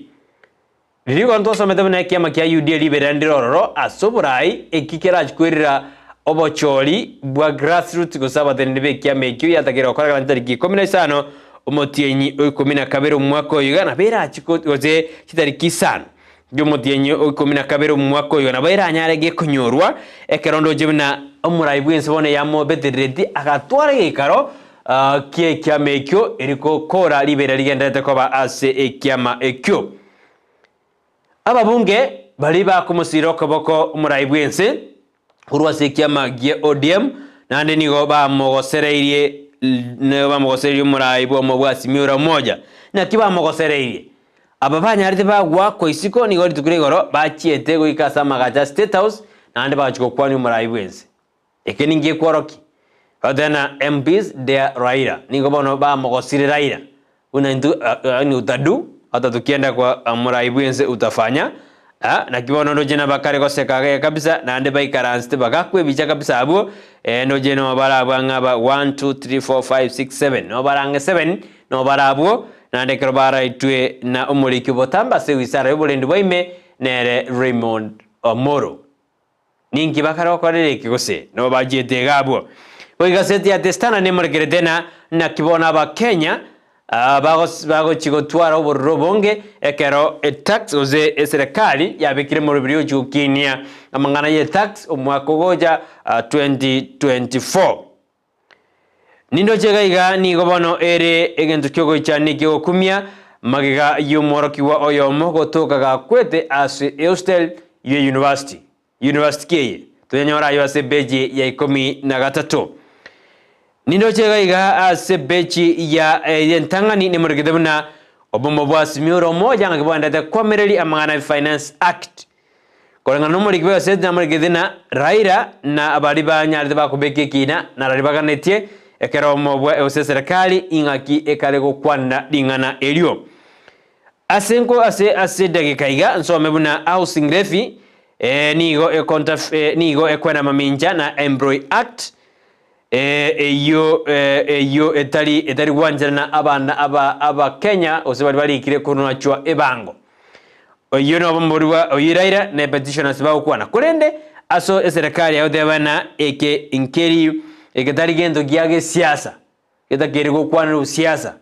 Speaker 2: Riria igo ntwasomete buna ekiama kia Yudea riberera ndire ororo ase oboraai, eki kerachie kwerera obochori bwa grassroots gose abateneneri b'ekiama ekio yatakeire gokorekana chitariki ikomi na isano omotienyi o ikomi na kabere omwaka oyo iga nabo erachie gose chitariki isano chiomotienyi o ikomi na kabere omwaka oyo iga nabo eranyare gekonyorwa ekero ndoche buna omorai bw'ense bono yamobeterereti agatwara egeikaro ki'ekiama ekio eri gokora riberera rigendererete koba ase ekiama ekio. Ababunge baria bakomosira okoboko omorai bw'ense korwa ase ekiama gia ODM naende nigo bamogosereirie nigo bamogosereirie omorai bw'omo bwa Azimio la Umoja. Naki bamogosereirie? Aba banyarete bagoakwa isiko nigo rituko ria igoro bachiete goika ase amagacho a State House naende bagachia gokwania omorai bw'ense. Eke ninki ekworokia? Bagoteba na MPs dare Raila. Nigo bono bamogosire Raila buna intwe yaani utadu hata tukienda kwa omorai bwense utafanya ah, naki bono ndoche nabakare goseka geke kabisa naende baikaransete bagakwa ebicha kabisa abwo eh, ndoche no barabwo ang'e aba 1 2 3 4 5 6 7 no barang'e 7 no barabwo naende ekero baraitwe na omoriki obotambe ase ewizara y'oborendi bwa ime nere Raymond Omoro. Ninki bakare gokorera eke gose nabo bachiete iga abwo? Goika eseti ya The Standard nemorekerete na naki bono abakenya bagochi gotwara obororo obonge ekero etax gose eserekari yabekire morobiri ogochi gokinia amang'ana ye tax omwaka ogocha 2024. Nindoche iga iga nigo bono ere egento ki'ogoichania eki'ogokumia, magega y'omworokigwa oyomo gotoka gakwete ase ehostel ye university. University ki eye? Toyanyore ayio ase ebeji ya ikomi na gatato. Nindoche iga iga ase ebeji ya y'entang'ani nemoregete buna obomo bwa Azimio la Umoja ng'aki bwaendete koamereria amang'ana ya Finance Act. Koreng'ana nomoriki bw'egaseti namorikete na Raila na baria banyarete bakobeka ekiina na raria baganetie ekero omo bwa gose eserekari ing'aki ekare gokwanera ring'ana erio. Ase nko ase ase edageka iga nsome buna Housing Levy eh, nigo ekonta eh, nigo ekwena mamincha na Employee Act eh, eyio eh, eyio etari etari gwancherana abana aba abakenya gose baria barikire konachwa ebango. Oyio nobomori bwa oyio Raila ne petitioners bagokwana. Korende aso eserekari agoteba na eke nkeri eke tari gento gia gesiasa getakeire gokwanera obosiasa.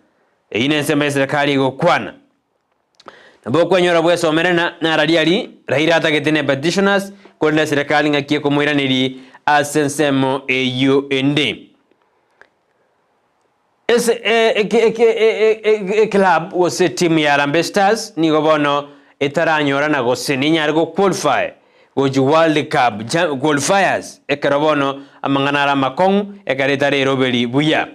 Speaker 2: Eyio nensemo eserekari egokwana. Nabo okwenyora bwesomere na narari ari Raila atagete ne petitioners korende eserekari ng'aki ekomoiraneri ase ensemo eyio ende. Ase eclub gose etimu ya Harambee Stars nigo bono etaranyorana gose nenyare go qualify gochia World Cup qualifiers ekero bono amang'ana are amakong'u ekero etare eroberi buya.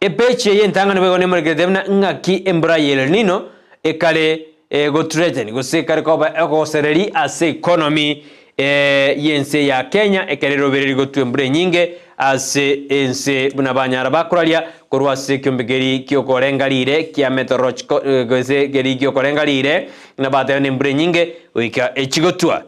Speaker 2: Epeji eye entang'ani boigo nemorekerete buna ng'aki embura ya El Nino ekare gothreaten gose ekare koba ogosereri ase economy y'ense ya Kenya ekero erobereri gotwa embura enyinge ase ense buna banyara bakoraria korwa ase ekiombe keria kiokorenga rire kia meteorological gose keria kiokorenga rire buna bateba nembura enyinge goika echigotwa.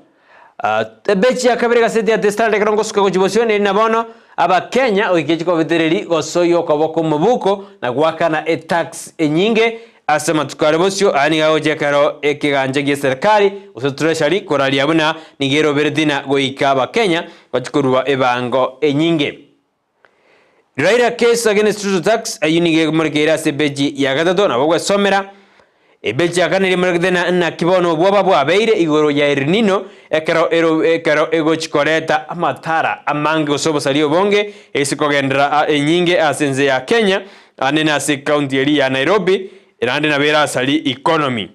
Speaker 2: Ebechi ya kabere egaseti ya The Standard ekero ngosuka gochia bosio neri na bono Abakenya goika chikobetereri gosoyia okoboko omobuko na goakana etax enyinge ase amatuko are bosio. Aya nigo agochia ekero ekegancha gie serikali gose Treasury koraria buna nigo erobereti na goika Abakenya bachie korua ebango enyinge. Raila case against Ruto tax eyio nigo emorekeire ase epeji ya gatato nabo ogwesomera. Epeji ya kane emorekete na naki bono obwoba bwabeire igoro ya El Nino ekero ero ekero egochi koreta amatara amange gose obosari obonge ase kogenderera enyinge ase ense ya Kenya ande na ase ecounty eria ya Nairobi erande nabo erasari economy.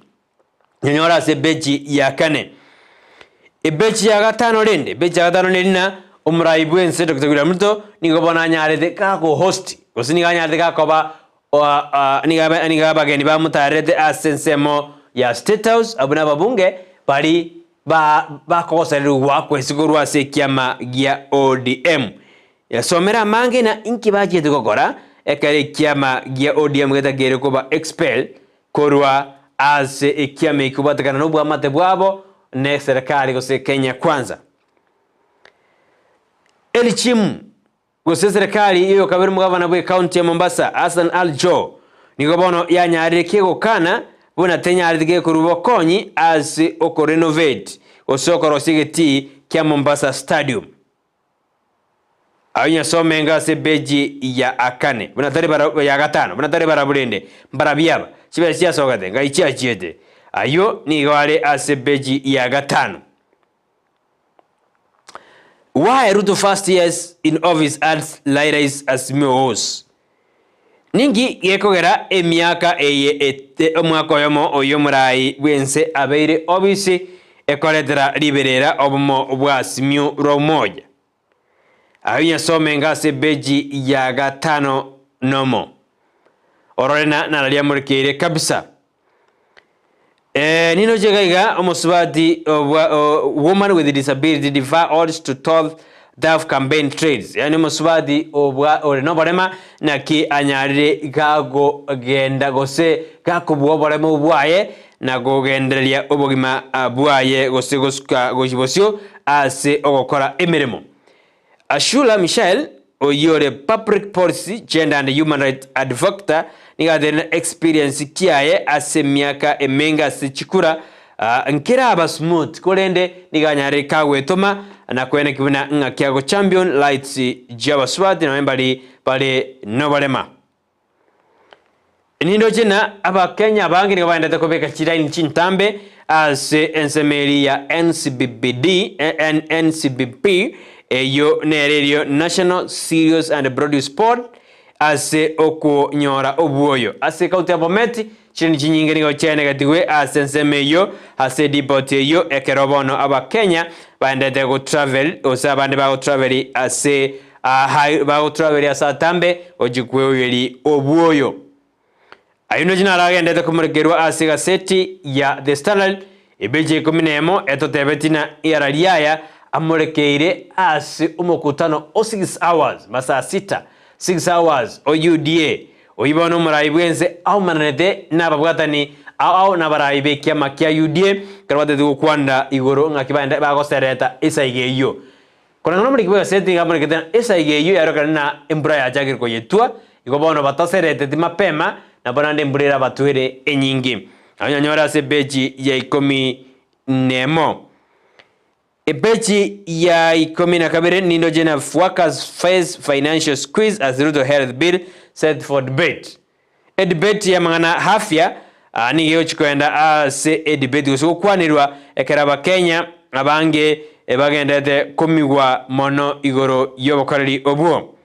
Speaker 2: Nyonyore ase ebechi ya kane. Ebechi ya gatano rende, ebechi ya gatano neri na omorai bw'ense Doctor William Ruto nigo bono anyarete gakohost gose nigo anyarete gakoba nigo abe nigo abageni bamotarerete ase ensemo ya State House abwo na ababunge bari ba bakogosererigwa goakwa ase korwa ase ekiama gia ODM. Yasomera amange na inki bachiete gokora ekero ekiama gia ODM getakeire koba expel Korwa ase ekiama eki kobwatekana nobwamate bwabo ne serikali gose Kenya Kwanza. Erichimu gose serikali y'oyokabere omogavana bwe county ya Mombasa Hassan Ali Joho nigo bono yanyarire kegokana buna tenyareti gekorwa bokonyi ase okorenovate gose okorosia egetii kia Mombasa Stadium. Ayio nyasome ase epeji ya akane, buna tari bara ya gatano, buna tari barabwo rende mbarabio aba, chibesa chiasogete, ngai chiachiete. Ayio nigo are ase epeji ya gatano. Why Ruto first years in office adds Raila Azimio woes? Ninki gekogera emiaka eye ete omwaka oyomo oyio omorai bw'ense abeire obisi ekoretera riberera obomo bwa Azimio la Umoja? Ayio nyasome enga ase epeji ya gatano nomo. Orore na nararia amorekeire kabisa. Eh, ninoche iga iga omosubati obwa o, woman with disability defy odds to top tough campaign trails yaani omosubati obwa ore noborema naki anyarire gakogenda gose gakobua oborema obwo bwaye na kogendereria obogima ah, bwaye gose gosuka gochia bosio ase ogokora emeremo. Ashura Michael, oyio ore Public Policy, Gender and Human Rights Advocta, nigo ateire na experience kiaye ase emiaka emenge ase chikura, nkeraba smooth korende nigo anyarire kagwetoma na koeneki buna ng'aki ago champion rights chi'abasubati nonye mbari bare noborema. Nindoche na Abakenya abange nigo baendete kobeka chilaini chintambe ase ensemo eria ya NCBBD, NCBP, eyio nere erio National Cereals and Produce Board ase okonyora obwoyo. Ase ekaunti ya Bomet, chilaini chinyinge nigo chiaenegetigwe ase ensemo eyio ase edepot eyio ekero bono Abakenya baendete gotravel gose abande bagotravel ase Aa bagotraveria ase atambe gochia kweoyeria obwoyo. Ayio nachi naragendete komorekerwa ase egaseti ya The Standard epeji ya ikomi na emo etotebetie na iara riaya amorekeire ase omokutano o 6 hours, masaa sita, 6 hours, o UDA. Oyio bono omorai bwense aumananete nababwatani ao ao nabarai bekiama kia UDA ekero batete gokwanera igoro ng'aki baende bagosereta esaiga eyio. Koreng'ana nomoriki bw'egaseti nigo amorekete ng'a esaiga eyio yarokana na embura yachakire koyetwa, igo bono batasereteti mapema, nabo naende embura erabatwere enyinge. Nabo nyanyore ase epeji ya ikomi nemo. Epeji ya ikomi na kabere nindoche na Workers face financial squeeze as Ruto health bill set for debate. Edebate y'amang'ana afya nigo egochia koenda ase edebate gose gokwanerwa ekero abakenya abange bagenderete komigwa mono igoro y'obokoreri obwo.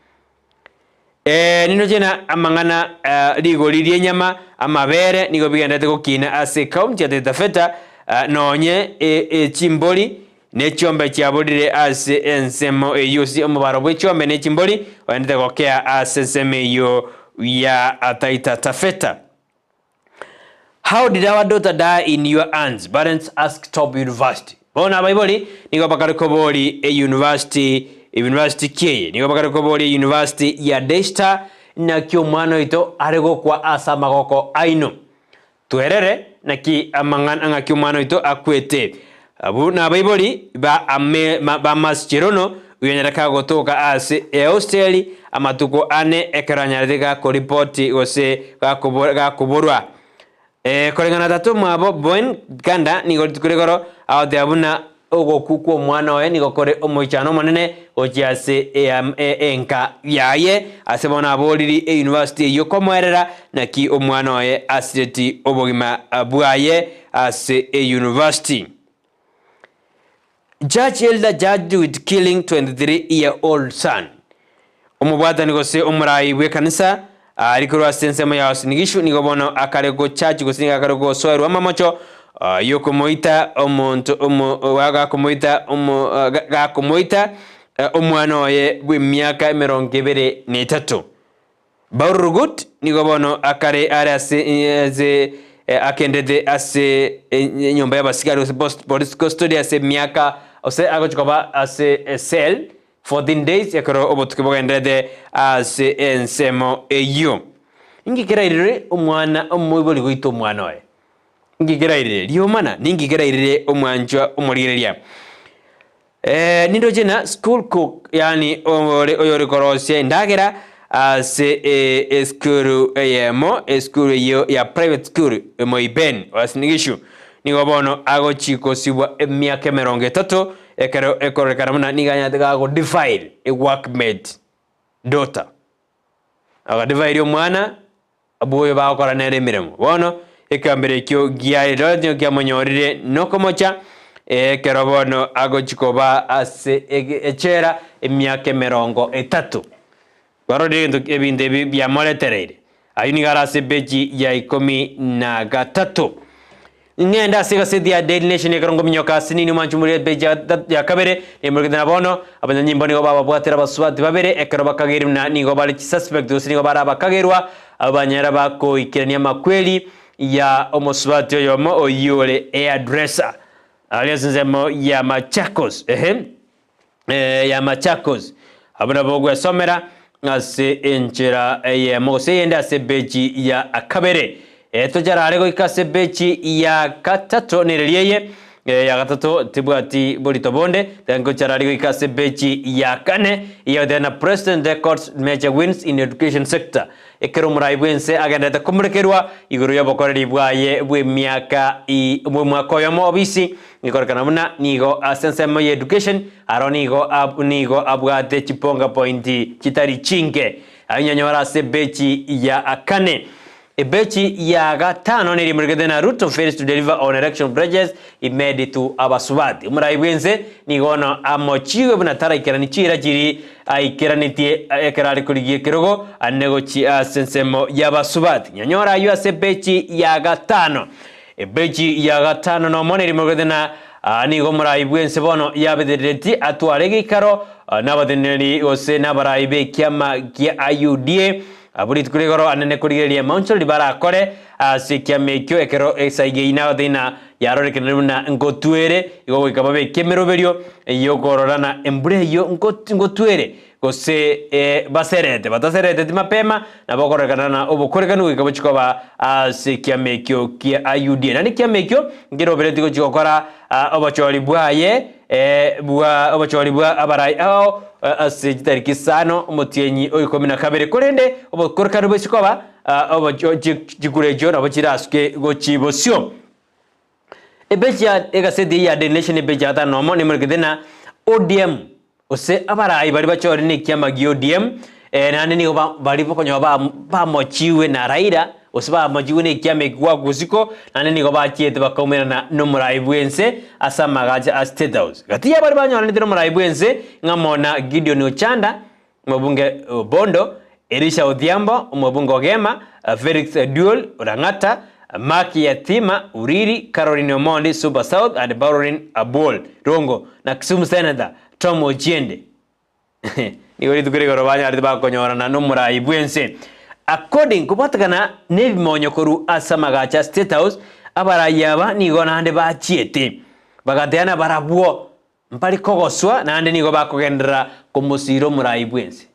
Speaker 2: Nindoche na amang'ana rigori ri'enyama, amabere nigo bigenderete gokina ase ecounty ya Taita Taveta nonye chimbori Ne chiombe chiaborire ase ensemo eyio, gose omobaro bwe chiombe ne chimbori oendete gokea ase ensemo eyio. ya Taita Taveta. How did our daughter die in your hands? Parents ask top university. Bono abaibori nigo bakare kobori e university university ki eye? Nigo bakare kobori e university ya Daystar naki omwana oito are gokwa ase amagoko aino. Twerere naki amang'ana ng'aki omwana oito akwete. Abwo nabaibori ba ame ba Mercy Cherono oyonyarete kagotoka ase ehosteli amatuko ane ekero anyarete gakoripoti gose gakoborwa. Koreng'ana na tata omwabo Boen Ganda nigo rituko rigoro agoteba buna ogokwa kw'omwana oye nigo kore omoichano omonene gochia ase enka yaye ase bono aboriri eyunivasiti eyio komoerera naki omwana oye asireti obogima bwaye ase eyunivasiti. Judge Elder judged with killing 23 year old son. Omobwatani gose omorai bw'ekanisa aria korwa ase ensemo ya Uasin Gishu nigo bono akare gochachi gose nigo akare gosoerwa amamocho yokomoita omonto omo gakomoita omo gakomoita omwana oye bw'emiaka emerongo ebere na etato. Baur Rugut nigo bono akare are ase ase akendete ase enyomba y'abasigari gose post police custody ase emiaka gose agochi koba ase ecell 14 days ekero obotuki bogenderete ase ensemo eyio. Inki kerairire omwana omoibori goita omwana oye? Inki kerairire riomana? Ninki kerairire omwanchwa omorigereria? Nindoche na school cook, yaani ore oyore korosia endagera ase esukuru eyemo, esukuru eyio ya private school Moiben Uasin Gishu. Nigo bono agochi kosibwa emiaka emerongo etato ekero ekororekana buna nigo anyarete gago defile a workmate daughter. Agadefile omwana Abwo bagokora nere emeremo. Bono ekegambero ekio gia Eldoret nigo kiamonyorire nokomocha, ekero bono agochia koba ase echela emiaka emerongo etato. Barorire egento ebinto ebi biamoretereire. Ayio nigo are ase epeji ya ikomi na gatato. Ng'ende ase egaseti ya Daily Nation ekero nkominyoka ase nini omwanchi omorero epeji ya ya kabere, nemorokete na bono, abanyanyimbo nigo bababwatire abasubati babere ekero bakageirwe buna nigo bare chisuspect gose nigo bare abakagerwa abwo banyara bakoikerania amakweri ya omosubati oyomo oyio ore hairdresser aria ase ensemo ya Machakos ehe. ya Machakos. Abwo nabo ogwesomera ase enchera eyemo gose eyende ase epeji ya kabere. Tocharare goika ase epeji ya gatato nereria eye ya gatato tibwati borito bonde, ngocharare goika ase epeji ya kane eyegoteba na President records major wins in education sector. Ekero omorai bw'ense agenderete komorekerwa igoro y'obokoreri bwaye bw'emiaka bw'omwaka oyomo obisi, Gekorekana buna nigo ase ensemo ya education aro nigo nigo abwate chiponga point chitari chinke. Ayio nyanyore ase ebechi ya kane. Ebechi ya gatano neria emorekete na Ruto fails to deliver on election pledges he made to abasubati. Omorai bwense nigo bono amochigwe buna taraikerani chiira chiria aikeranetie ekero are korigia ekerogo ane gochia ase ensemo y'abasubati. Nyanyore ayio ase ebechi ya gatano. Epeji ya gatano nomo nerimogete na nigo omorai bw'ense bono yabetereretie atware egeikaro nabateneneri gose nabarai b'ekiama gia UDA abwo rituko rigoro anene korigereria amaonchoreri barakore ase ekiama ekio ekero esaiga eyio nagotebi na yarorekanire buna ngotwere igo goika babeke emeroberio yokororana embura eyio ngotwere Gose baserete, batasereteti mapema, nabo okorekana na obokorekanu goika bochie koba ase ekiama ekio kia UDA. Naende ekiama ekio nkeroberetie gochia gokora obochori bwaye bwa obochori bwa abarai ao ase chitariki isano omotienyi o ikomi na kabere. Korende obokorekanu bochie koba chikura echio nabo chirasuke gochia bosio. Epeji ya egaseti eye ya Daily Nation epeji ya gatano nomo nemorekete na ODM gose abarai baria bachore na ekiama gia ODM naende nigo baria okonyora bamochiwe na Raila gose bamochiwe na ekiama eki gwa Gusiko naende nigo bachiete bakaumerana na omorai bwense ase amagacho a State House. Gati ya baria banyoranete na omorai bwense ng'amo na Gideon Ochanda Omobunge o Bondo, Elisha Odhiambo, omobunge o Gema, Felix Oduol, Lang'ata, Mark Yatima, Uriri, Caroline Omondi, Suba South, and Pauline Abuol, Rongo, na Kisumu Senator Tom Ochiende. Nigo rituko rigoro banyarete bakonyorana nomorai bw'ense. According kobwatekana nebimonyo korwa ase amagacho a State House, abarai aba nigo naende bachiete bagateana barabwo mbari kogoswa naende nigo bakogenderera komosiira omorai bwense.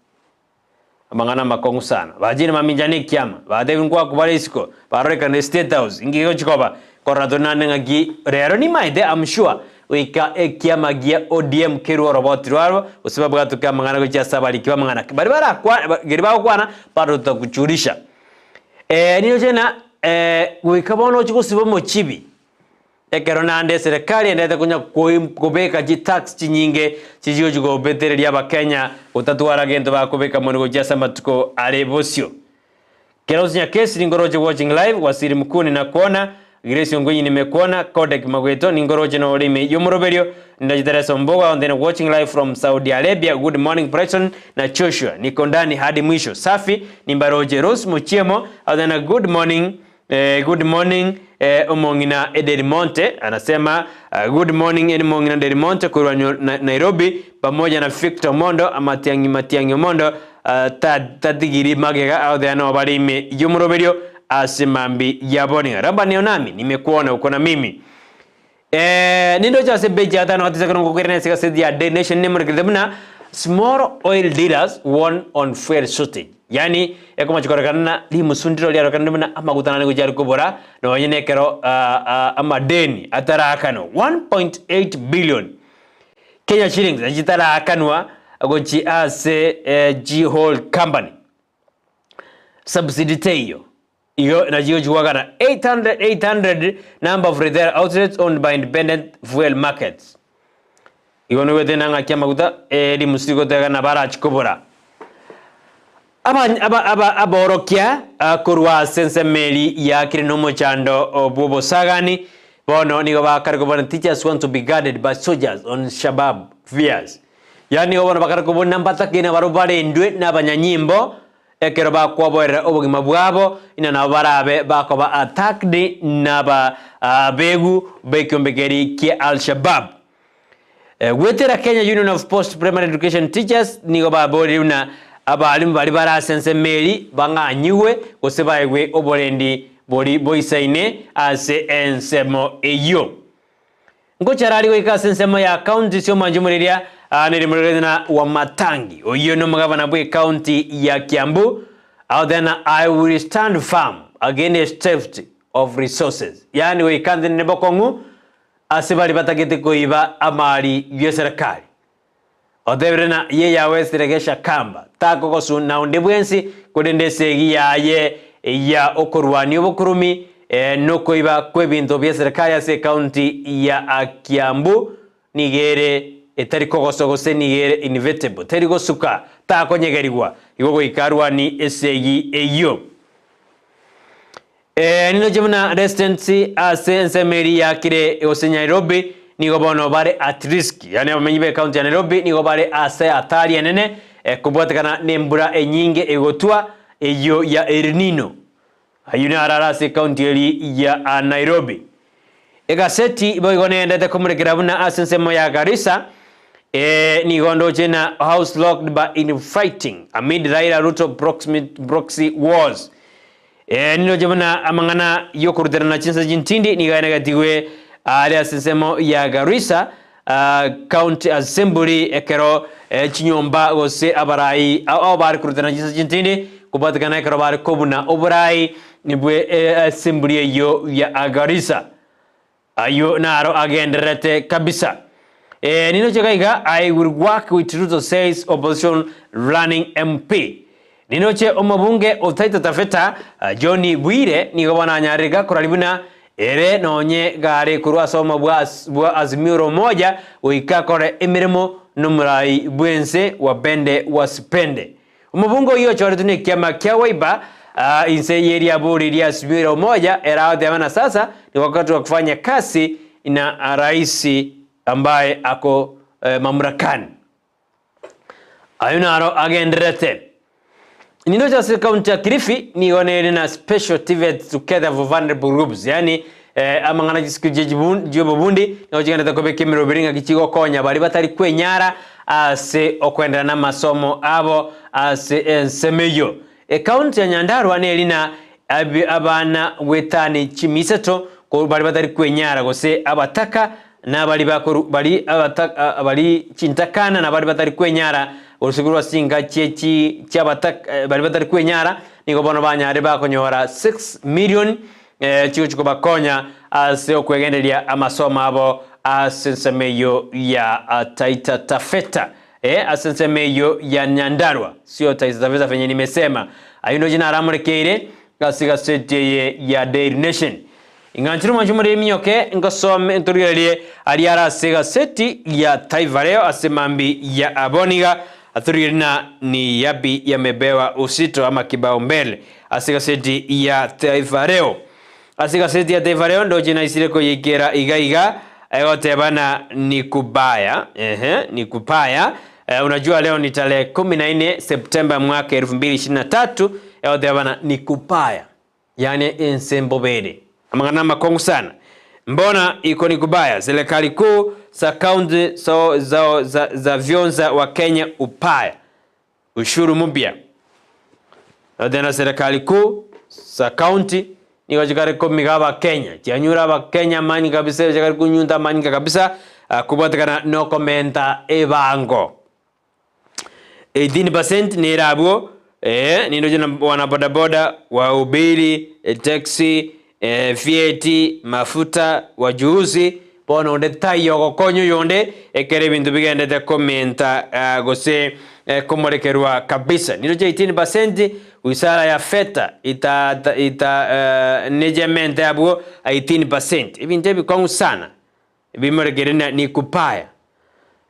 Speaker 2: Amang'ana amakong'u sana. Bachire mamincha na ekiama, batebire nkwaku bare isiko, barorekanire State House, inki gegochi koba? Korora tore naende ng'aki rero nimaete am sure goika ekiama gia ODM kerwe oroboti rwabo gose babwatoke amang'ana gochia ase abariki b'amang'ana. Baria barakwane keria bagokwana bado tutakujulisha. Niroche ng'a goika bono oche gosiba omochibi. Ekero naende eserekari endete konya kobeka chitax chinyinge chichigochi kobetereria abakenya gotatwara gento bakobeka monwe gochia ase amatuko are bosio. Kerosi Nyakesi ninkoroche watching live, Wasiri Mukuni nakwona, Grace Ongwenyi nimekuona, Kodek Magweto ninkoroche nore ime yomoroberio, Ndachi Teresa Ombogo and then watching live from Saudi Arabia, good morning Brighton na Joshua niko ndani hadi mwisho, safi nimbaroche Rose Muchiemo and then good morning Eh, good morning eh, omong'ina Ederimonte anasema uh, good morning eri mong'ina Derimonte korwa na, Nairobi pamoja na Victor Omondo amatiang'i matiang'i Omondo uh, ta, tatigiri magega aothea no bare ime y'omoroberio ase mambi yaboning'a Rabani onami nimekuona uko na mimi Eh, nindoche ase page ya tano gatisa kero ngokwera nese gaseti ya Daily Nation nemorekerete buna small oil dealers warn on fuel shortage. Yani ekomachi korekana na rimusundiro riarokanire buna amaguta nane gochia are kobora nonye nekero ah, ah, amadeni ataraakanwa 1.8 billion Kenya shillings nachitaraakanwa gochi ase eh, G-Hold Company. Subsidy teiyo. Igo nachio chigwakana 800 800 number of retail outlets owned by independent fuel markets. Igo noigwete na ng'aki amaguta erimusu rigotega nabo arachi kobora. Aba aba aba aborokia korwa ase ensemo eri yakire nomochando bw'obosagani bono nigo bakare kobona teachers want to be guarded by soldiers on Shabab fears. Yaani nigo bono bakare kobuna mbatakene barobwo barendwe nabanyanyimbo Ekero bakwaboerera obogima bwabo, inwe nabo barabe bakoba attacked naba abegu b'ekiombe keria kia Al-Shabaab. Goetera Kenya Union of Post Primary Education Teachers nigo baborire buna abalimu baria bare ase ensemo eri bang'anyigwe gose baegwe oborendi bori boisaine ase ensemo eyio. Ngochara aria goika ase ensemo ya county si'omwancho moriria nerimorerete na Wamatangi, oyio nomogabana bw'ecounty ya Kiambu, out there na I will stand firm against theft of resources, yaani goika ntenene bokong'u ase baria batagete koiba amari y'eserekari. Otebire na ye yawesire kamba, takogosuna onde bwensi, korende esegi yaye ya okorwania obokurumi nokoiba kw'ebinto bi'eserekari ase ecounty ya Kiambu nigo ere etari kogoswa gose nigo ere inevitable, teri gosuka, takonyegerigwa, igo goika arwanie esegi eyio. Nindoche buna residents ase ensemo eria yakire gose Nyairobi nigo bono bare at risk, yaani abamenyi be county ya Nairobi nigo bare ase hatari enene kobwatekana na embura enyinge egotwa eyio ya El Nino. Ayio naro are ase ecounty eria ya Nairobi. Egaseti boigo neyendete komorekera buna ase ensemo ya Garissa nigo ndoche na house locked by infighting amid Raila Ruto proxy wars. Ee, niroche buna amang'ana y'okoruterana chinsa chintindi nigo aenegetigwe aare ase ensemo ya Garissa County Assembly ekero chinyomba gose abarai ao bare koruterana chinsa chintindi kobwatekana ekero bare kobuna oborai bwe assembly eyio ya Garissa. Ayio naro agendererete kabisa. Ee, ninoche gaiga, I will work with Ruto says opposition running MP. Ninoche omobunge o Taita Taveta, John Bwire, nigo bono anyarire gakorari buna ere nonye gare korwa ase obomo bwa bwa Azimio la Umoja goika akore emeremo nomorai bwense wapende wasipende. Omobunge oyio ochoretwe nekiama kia Wiper inse yeriabori ria Azimio la Umoja ere agoteba na sasa ni wakati wa kufanya kazi na rais ambaye ako mamlakani. Ayio naro agendererete. Nindoche ase ekaunti ya Kilifi nigo nere na special TVET to cater for vulnerable groups yaani amang'ana chisukuru chi'obobundi nigo chigenderete kobeka emeroberi ng'aki chigokonya baria batari kwenyara ase okoenderea namasomo abo ase ensemo eyio. Ekaunti ya Nyandarua nerina abana gwetani chimisato korwa baria batari kwenyara gose abataka na baria bakoru bari abataka bari chintakana na baria batari kwenyara gose korwa ase chinka chie chi chiabataka baria batari kwenyara nigo bono banyare bakonyora 6 million chigochi kobakonya ase okwegenderia amasomo abo ase ensemo eyio ya Taita Taveta. Eh, ase ensemo eyio ya Nyandarua, sio Taita Taveta venye nimesema. Ayio ndoche naramorekeire ase egaseti eye ya Daily Nation. Ing'anchire omwancho more eminyoke ngosome ntorigererie aria are ase egaseti ya Taifa Leo ase mambi ya aboniga atorigererie na ni yapi yamepewa uzito ama kipaumbele ase egaseti ya Taifa Leo. Ase egaseti ya Taifa Leo ndoche naisire koyeikera iga iga egoteba na ni kubaya ehe ni kupaya eh, unajua leo ni tarehe 14 Septemba mwaka 2023 egoteba na ni kupaya yani ense mbobere amang'ana amakong'u sana mbona iko ni kubaya serikali kuu za kaunti za, za, za, za vyonza wa Kenya upaya ushuru mpya tena serikali kuu za kaunti nigo chikare komiga abakenya chianyure abakenya amanyinga kabisa chikare kunyunta amanyinga kabisa ah, kobwatekana na okomenta ebango 18% nere abwo eh, nindoche na wana bodaboda wahubiri eh, taxi eh, VAT mafuta wajuuzi bono onde taiyo ogokonya oyonde ekero ebinto bigendete komenta ah, gose eh, komorekerwa kabisa niroche 18% wizara ya fedha ita, ita, ita eh, nejemente abwo 18% ebinto ebikong'u sana bimorekere na ni kupaya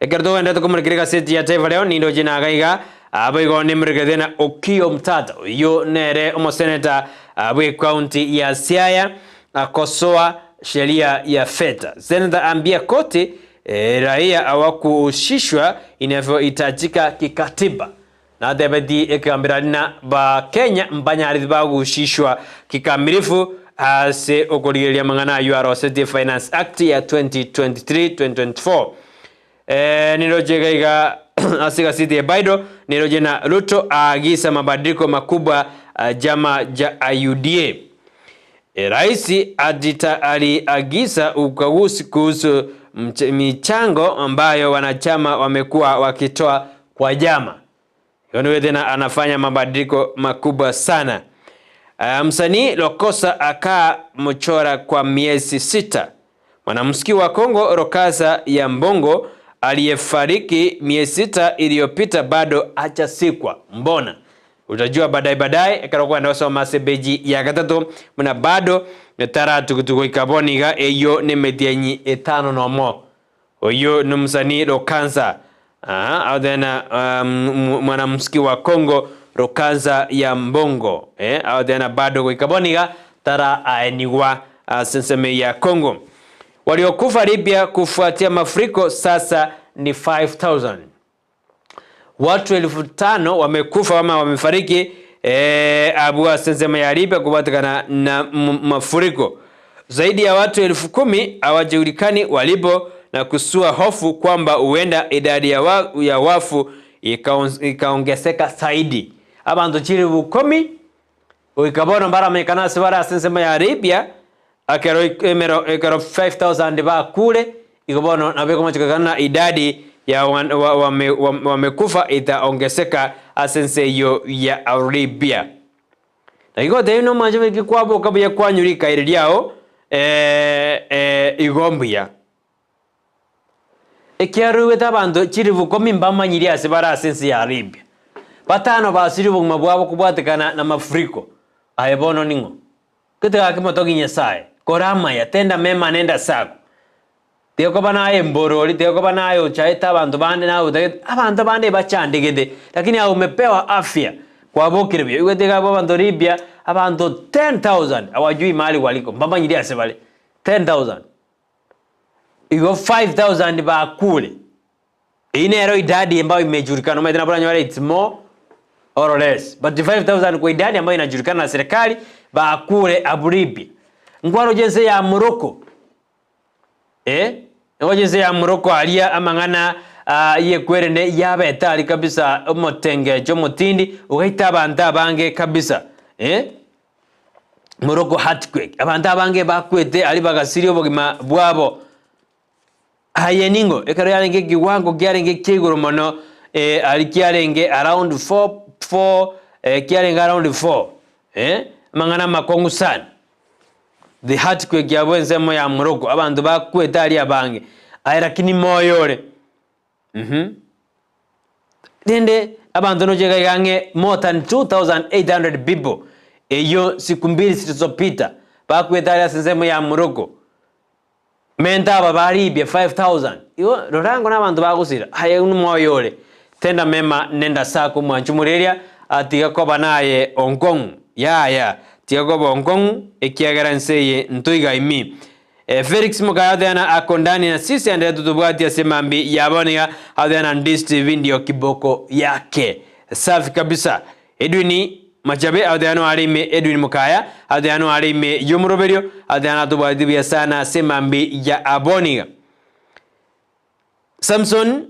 Speaker 2: Ekero togenderete komorekera egaseti ya Taifa Leo, nindoche naga iga, Abo nimerekete na Okiya Omtata, oyio nere omoseneta bw'ecounty ya Siaya, akosoa sheria ya fedha. Seneta ambia koti eh, raia hawakuhusishwa inavyohitajika kikatiba. Natebeti ekegambero na Bakenya mbanyareti baguhusishwa kikamilifu ase okorigereria amang'ana ayio arosetie Finance Act ya 2023-2024. Eh, niroche iga iga ase egaseti ya Baido niroche na Ruto aagisa mabadiliko makubwa ah, jama ja UDA. E, Rais adita aliagiza ukaguzi kuhusu mch- michango ambayo wanachama wamekuwa wakitoa kwa jama. Huyo tena anafanya mabadiliko makubwa sana. Uh, msanii Lokosa akaa mchora kwa miezi sita. Mwanamuziki wa Kongo Rokasa ya Mbongo aliyefariki miezi sita iliyopita bado hajasikwa. Mbona? Utajua baadaye baadaye ekero ndosoma ase peji ya gatato muna bado taratugutugoika boniga eyo nemetienyi etano nomo oyo ni msanii Rokanza Aha, au tena um, mwanamuziki wa Kongo Rokanza ya Mbongo eh, au tena bado goikaboniga tara aenigwa uh, senseme ya Kongo. Waliokufa Libya kufuatia mafuriko sasa ni 5000 watu 5000 wamekufa ama wamefariki eh, abua sensema ya Libya kupatikana na m- mafuriko. Zaidi ya watu 10,000 hawajulikani walipo na kusua hofu kwamba huenda idadi ya, wa, ya wafu ikaon- ikaongezeka zaidi. Abantu chiri bukumi goika mbaramanyekana ase bare ase ensemo ya Libya ekero emero ekero 5000 bakure igo bono nabo ekomochekana na idadi ya wamekufa wa, wame, wa, wamekufa itaongezeka ase ense eyo ya Libya. Na igo tei nomwanche beki kwaboka buya kwanyura ikaire riao eh, eh, igo mbuya ekiaroigwete abanto chiribu komi mbamanyiri ase bare ase ense ya Libya batano basiri obogima bwabo kobwatekana na mafuriko aye bono ning'o getegake motogi nyasaye kora amaya tenda mema nenda sako tigokoba naye mborori tigokoba naye ochaete abanto bande naye otagete abanto bande bachandegete lakini aye umepewa afya kwabokire buya igo tiga abwo abanto Libya abanto 10000 hawajui mahali waliko mbamanyiri ase bare 10000 igo 5000 bakure Hii nero idadi ambayo imejulikana omanyete nabo oranyore it's more or less but 5000 kwa idadi ambayo inajulikana na serikali bakure abu Libya nkwaroche ense ya Morocco eh, ngoche ense ya Morocco aria amang'ana Yekwerene yabete aria kabisa omotengecho omotindi ogaita abanto abange kabisa eh. Morocco earthquake, abanto abange bakwete aria bagasiria obogima bwabo. Aye ning'o? Ekero yarenge ekiwango kiarenge kia igoro mono eh, aria kiarenge around 4 4 eh, kiarenge around 4 eh, amang'ana amakong'u sana. The earthquake abwo ensemo ya Morocco, abanto bakwete aria abange, aye lakini moyo ore uhum. Rende abanto noche iga iga ang'e more than 2800 people eyio siku mbili zilizopita bakwete aria ase ensemo ya Morocco. Menta aba ba Libya 5000. Igo rora ango nabanto bagosira, aye nomoyo ore, tenda mema nenda sako mwanche omoreria, tiga koba naye onkong'u, yaya, tiga koba onkong'u, ekiagera ense eye ntoigaimi. Felix Mokaya Oteana ako ndani na sisi endelea totobwati ase mambi ya bono iga Oteana Ndisi TV ndio kiboko yake. Safi kabisa. Edwin Machabe agoteeba noare ime Edwin Mokaya agoteeba noare ime y'omoroberio agoteeba natobwateti buya sana ase emambi ya aboniga. Samson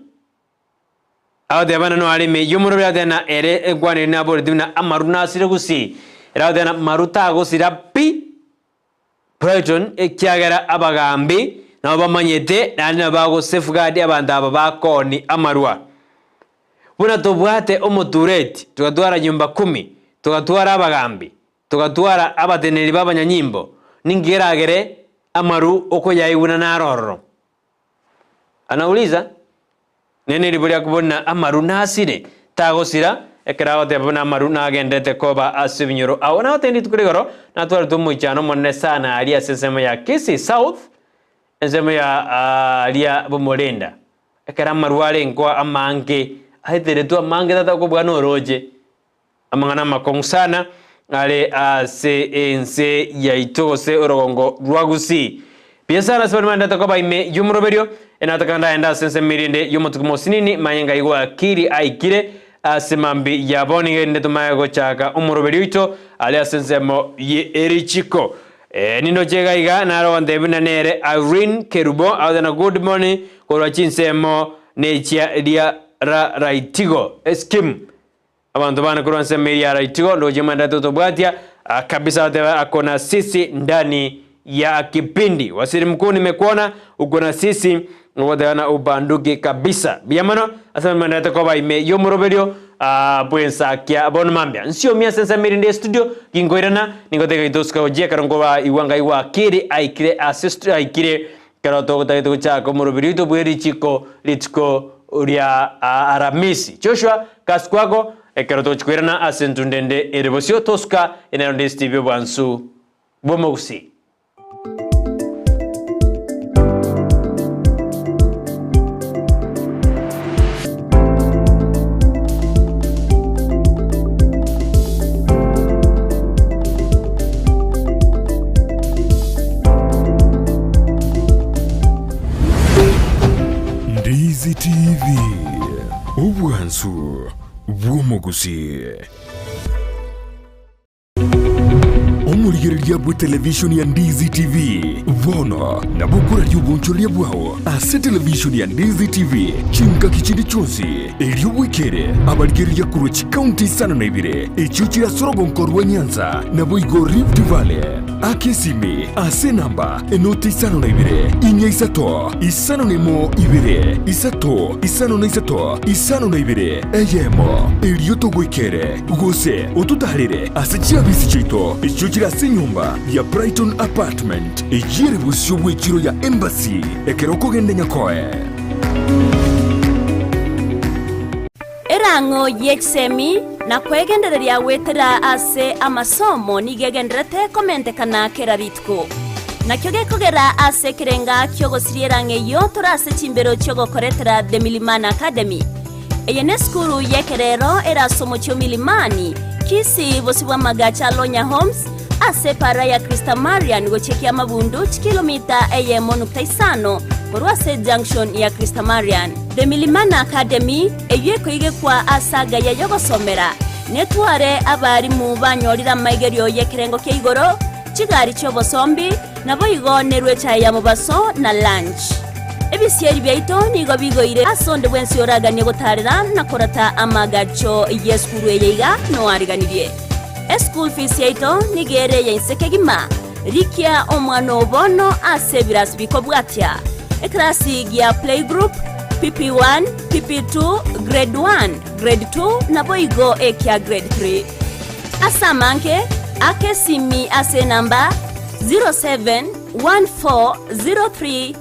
Speaker 2: agoteeba buna noare ime y'omoroberio agoteeba na ere enkwana eria naboreti buna amaru nasire gusii. Ere agoteeba na maru tagosira pi Brighton ekiagera abagambi nabo bamanyete naende nabo bago safeguard abanto aba bakooni amarwa. Buna tobwate omotureti, togatwara nyumba kumi, togatwara abagambi, togatwara abateneneri b'abanyanyimbo, ninki keragere amaru okoyaiguna naro ororo? Anauliza, Nene ribo riakwo buna amaru nasire, tagosira, ekero agoteba buna amaru nagenderete koba ase ebinyoro. Agwo nagotebia rituko rigoro, natwarete omoichano omonene sana aria ase ensemo ya Kisii South, ensemo ya aria Bomorenda. Ekero amarwa arenkoa amange, aeteretwe amange tata okobua noroche. Amang'ana amakong'u sana are ase ense yaito gose orogongo rwa Gusii. Buya sana ase baria baendete koba ime y'omoroberio, enataka ndaende ase ensemo eria ende y'omotuko mosinini, manye ngaigwa akiri aikire ase mambi ya bono iga erinde tomanye gochaka omoroberio oito are ase ensemo ye erichiko. Ee, nindoche iga iga, naro ogontebia buna nere Irene Kerubo, agoteba good morning korwa chinsemo nechia ria ra Raitigo Eskim. Abanto bane korwa ensemo eria ya Raitigo, ndoche mwendete otobwatia ah, kabisa agoteba ako na sisi ndani ya kipindi. Waziri mkuu nimekuona uko na sisi ogoteba na ubanduki kabisa. Buya mono ase mwendete koba ime y'omoroberio ah, bw'ensakia bono mambia. Nsiomia ase ensemo erinde estudio ginkoirana ningotega gitosuka gochia ekero nkoba igwa ngaigwa akiri aikire ase stu aikire ekero togotagete gochaka omoroberio oito bwe richiko rituko ria Aramisi. Joshua Kasikwako ekero togochia koirana ase entunda ende ere bosio tosuka enero nde Steve obwansu bw'omogusii.
Speaker 1: Ndizi TV, obwansu bw'omogusii. Omorigereria bw'etelevishoni ya Ndizi TV bono nabo okoraria obonchoreria bwao ase televishoni ya Ndizi TV chingaki chinde chionsi, erio bwekere abarigereria korwa chikaunti isano na ibere echio chire ase orogonko rwa Nyanza naboigo Rift Valley. Aka esimi ase enamba enoti isano na ibere, inya isato, isano na emo ibere, isato, isano na isato, isano na ibere, eyemo, erio togoikere. Gose ototaarere ase chiabisi chiaito echio chire ase enyomba ya Brighton Apartment, eyio ere bosio bw'echiro ya Embassy ekero okogenda Nyakoe.
Speaker 5: Erang'o ye chisemi na kwegendereria goetera ase amasomo nigo egendererete komentekana kera rituko. Nakio gekogera ase ekerenga ki'ogosiria erang'o eyio tore ase chimbero chi'ogokoretera The Milimani Academy. Eye nesukuru y'ekerero ere ase omochie o Milimani, Kisii, bosio bw'amagacho a Lonya Homes, ase epaara ya Christamarian gochia Kiamabundu, chikilomita eyemo nukta isano korwa ase ejunction ya Christamarian. The Milimani Academy, eyio ekoigekwa ase agaya y'ogosomera, netware abarimu banyorire amaigerio y'ekerengo kia igoro, chigari chi'obosombi, naboigo nerwe echae ya mobaso na lunch. Ebisieri biaito nigo bigoire ase onde bwensi oraganie gotaarera na korata amagacho y'esukuru eye iga noariganirie. Eschool fees yaito nigo ere eya inse kegima. Rikia omwana oo bono ase ebirasi bikobwatia, Ekerasi gia playgroup, PP1, PP2, Grade 1, Grade 2 naboigo ekia Grade 3. Ase amange, aka esimi ase enamba 071403.